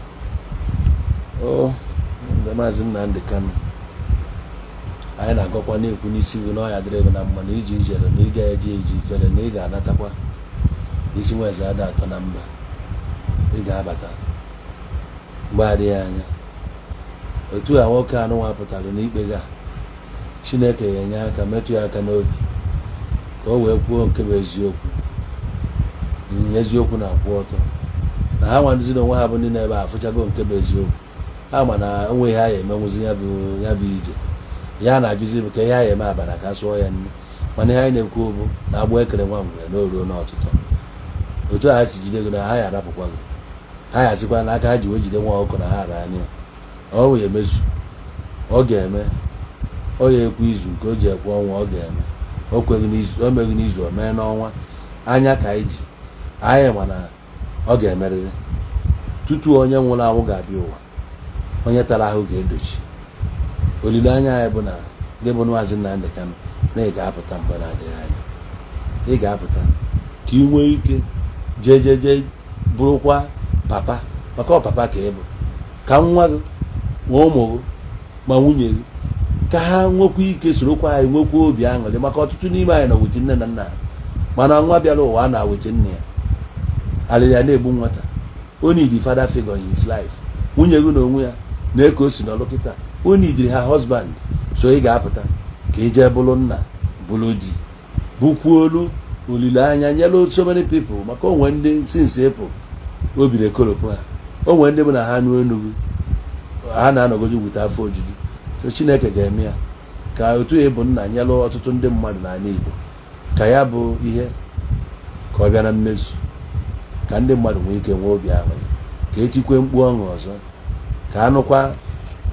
O ndị Maazị Nnamdi Kanu, anyị na-agọkwa na-ekwu n'isi gị na ọya dịrị gị na mma, na ije ijere, na ị ga-eje eji ifere, na ị ga-anatakwa. Isi nwa eze ada atọ na mba. Ị ga-abata mgbe adịghị anya. Otu a nwoke anụnwa pụtara n'ikpe ga, Chineke ga-enye aka metụ ya aka n'obi ka o wee kwuo nke bụ eziokwu. Eziokwu na-akwụ ọtọ na ha nwanduzi na onwe ha bụ ndị na-ebe a afụchago nke bụ eziokwu. Ha ma na onwe ihe ha ya emenwuzi. Ya bụ ije ya na-ajụzi bụ ka ihe ha ya eme abana ka sụọ ya nne. Mana ihe anyị na-ekwu bụ na agbụ ekere nwa ngwere na o ruo n'ọtụtụ. Otu a ha si jide gị, na ha ya arapụkwa gị, ha ya sịkwa n'aka ha ji wee jide nwa ọkụkọ na ha ara anya. Ọ ya emezu, ọ ga-eme. Ọ ya ekwe izu nke o ji ekwe ọnwa, ọ ga-eme. O kweghị n'izu, o meghị n'izu, o mee n'ọnwa. Anya ka anyị ji anyị ma na ọ ga-emerịrị. Tutu onye nwụrụ anwụ ga-abịa ụwa, onye tara ahụ ga-edochi. Olileanya anyị bụ na gị bụ Maazị Nnamdi Kanu, na ị ga-apụta mgbe na-adịghị anya. Ị ga-apụta ka ị nwee ike jee jee jee bụrụkwa papa, maka ọ papa ka ị bụ, ka nwa gị nwa, ụmụ gị, ma nwunye gị, ka ha nwekwa ike sorokwa anyị nwekwa obi aṅụrị, maka ọtụtụ n'ime anyị nọ with nne na nna ha. Mana nwa bịara ụwa a na-awete nne ya, alịrị ya na-egbu nwata. O need father figure in his life. Nwunye gị na onwe ya na-eke o si n'ọlụ kịta, o neediri ha husband. So ị ga-apụta ka ị jee bụrụ nna, bụrụ di, bụkwuolu olileanya nyelu so many people, maka onwe ndị since ịpụ obi na-ekoropụ ha, onwe ndị bụ na ha nụ enugwu, ha na-anọgoji wute afọ ojuju. So Chineke ga-eme ya ka otu ị bụ nna nyelụ ọtụtụ ndị mmadụ n'ala Igbo, ka ya bụ ihe ka ọ bịa na mmezu, ka ndị mmadụ nwee ike nwee obi aṅụrị, ka etikwe mkpu ọṅụ ọzọ, ka anụkwa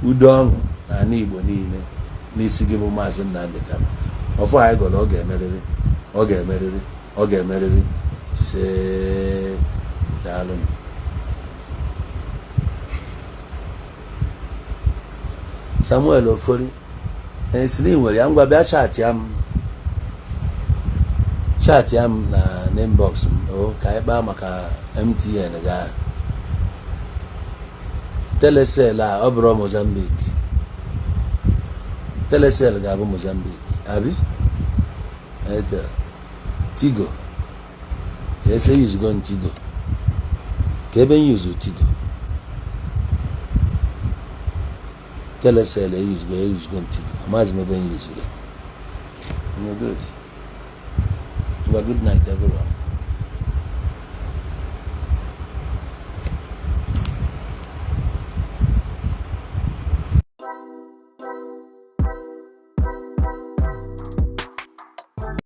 udo ọṅụ n'ala Igbo niile n'isi gị bụ Maazị Nnamdi Kanu. Ọfọ anyị gọrọ, ọ ga-emerịrị, ọ ga-emerịrị, ọ ga-emerịrị. Ise, daalụnụ. Samuel Ofori esi na ị nwere ya, ngwa bịa chat ya m, chat ya m na inbox m o, ka anyị kpaa maka MTN. Ga Telecel a, ọ bụrụ Mozambique, Telecel ga-abụ Mozambique, abi Airtel, Tigo ese yuzugo m Tigo, ka ebe m yuzu Tigo. Telecel eyuzugo m Tigo, amaghịzi m ebe m yuzuru. Good. Well, good night, everyone.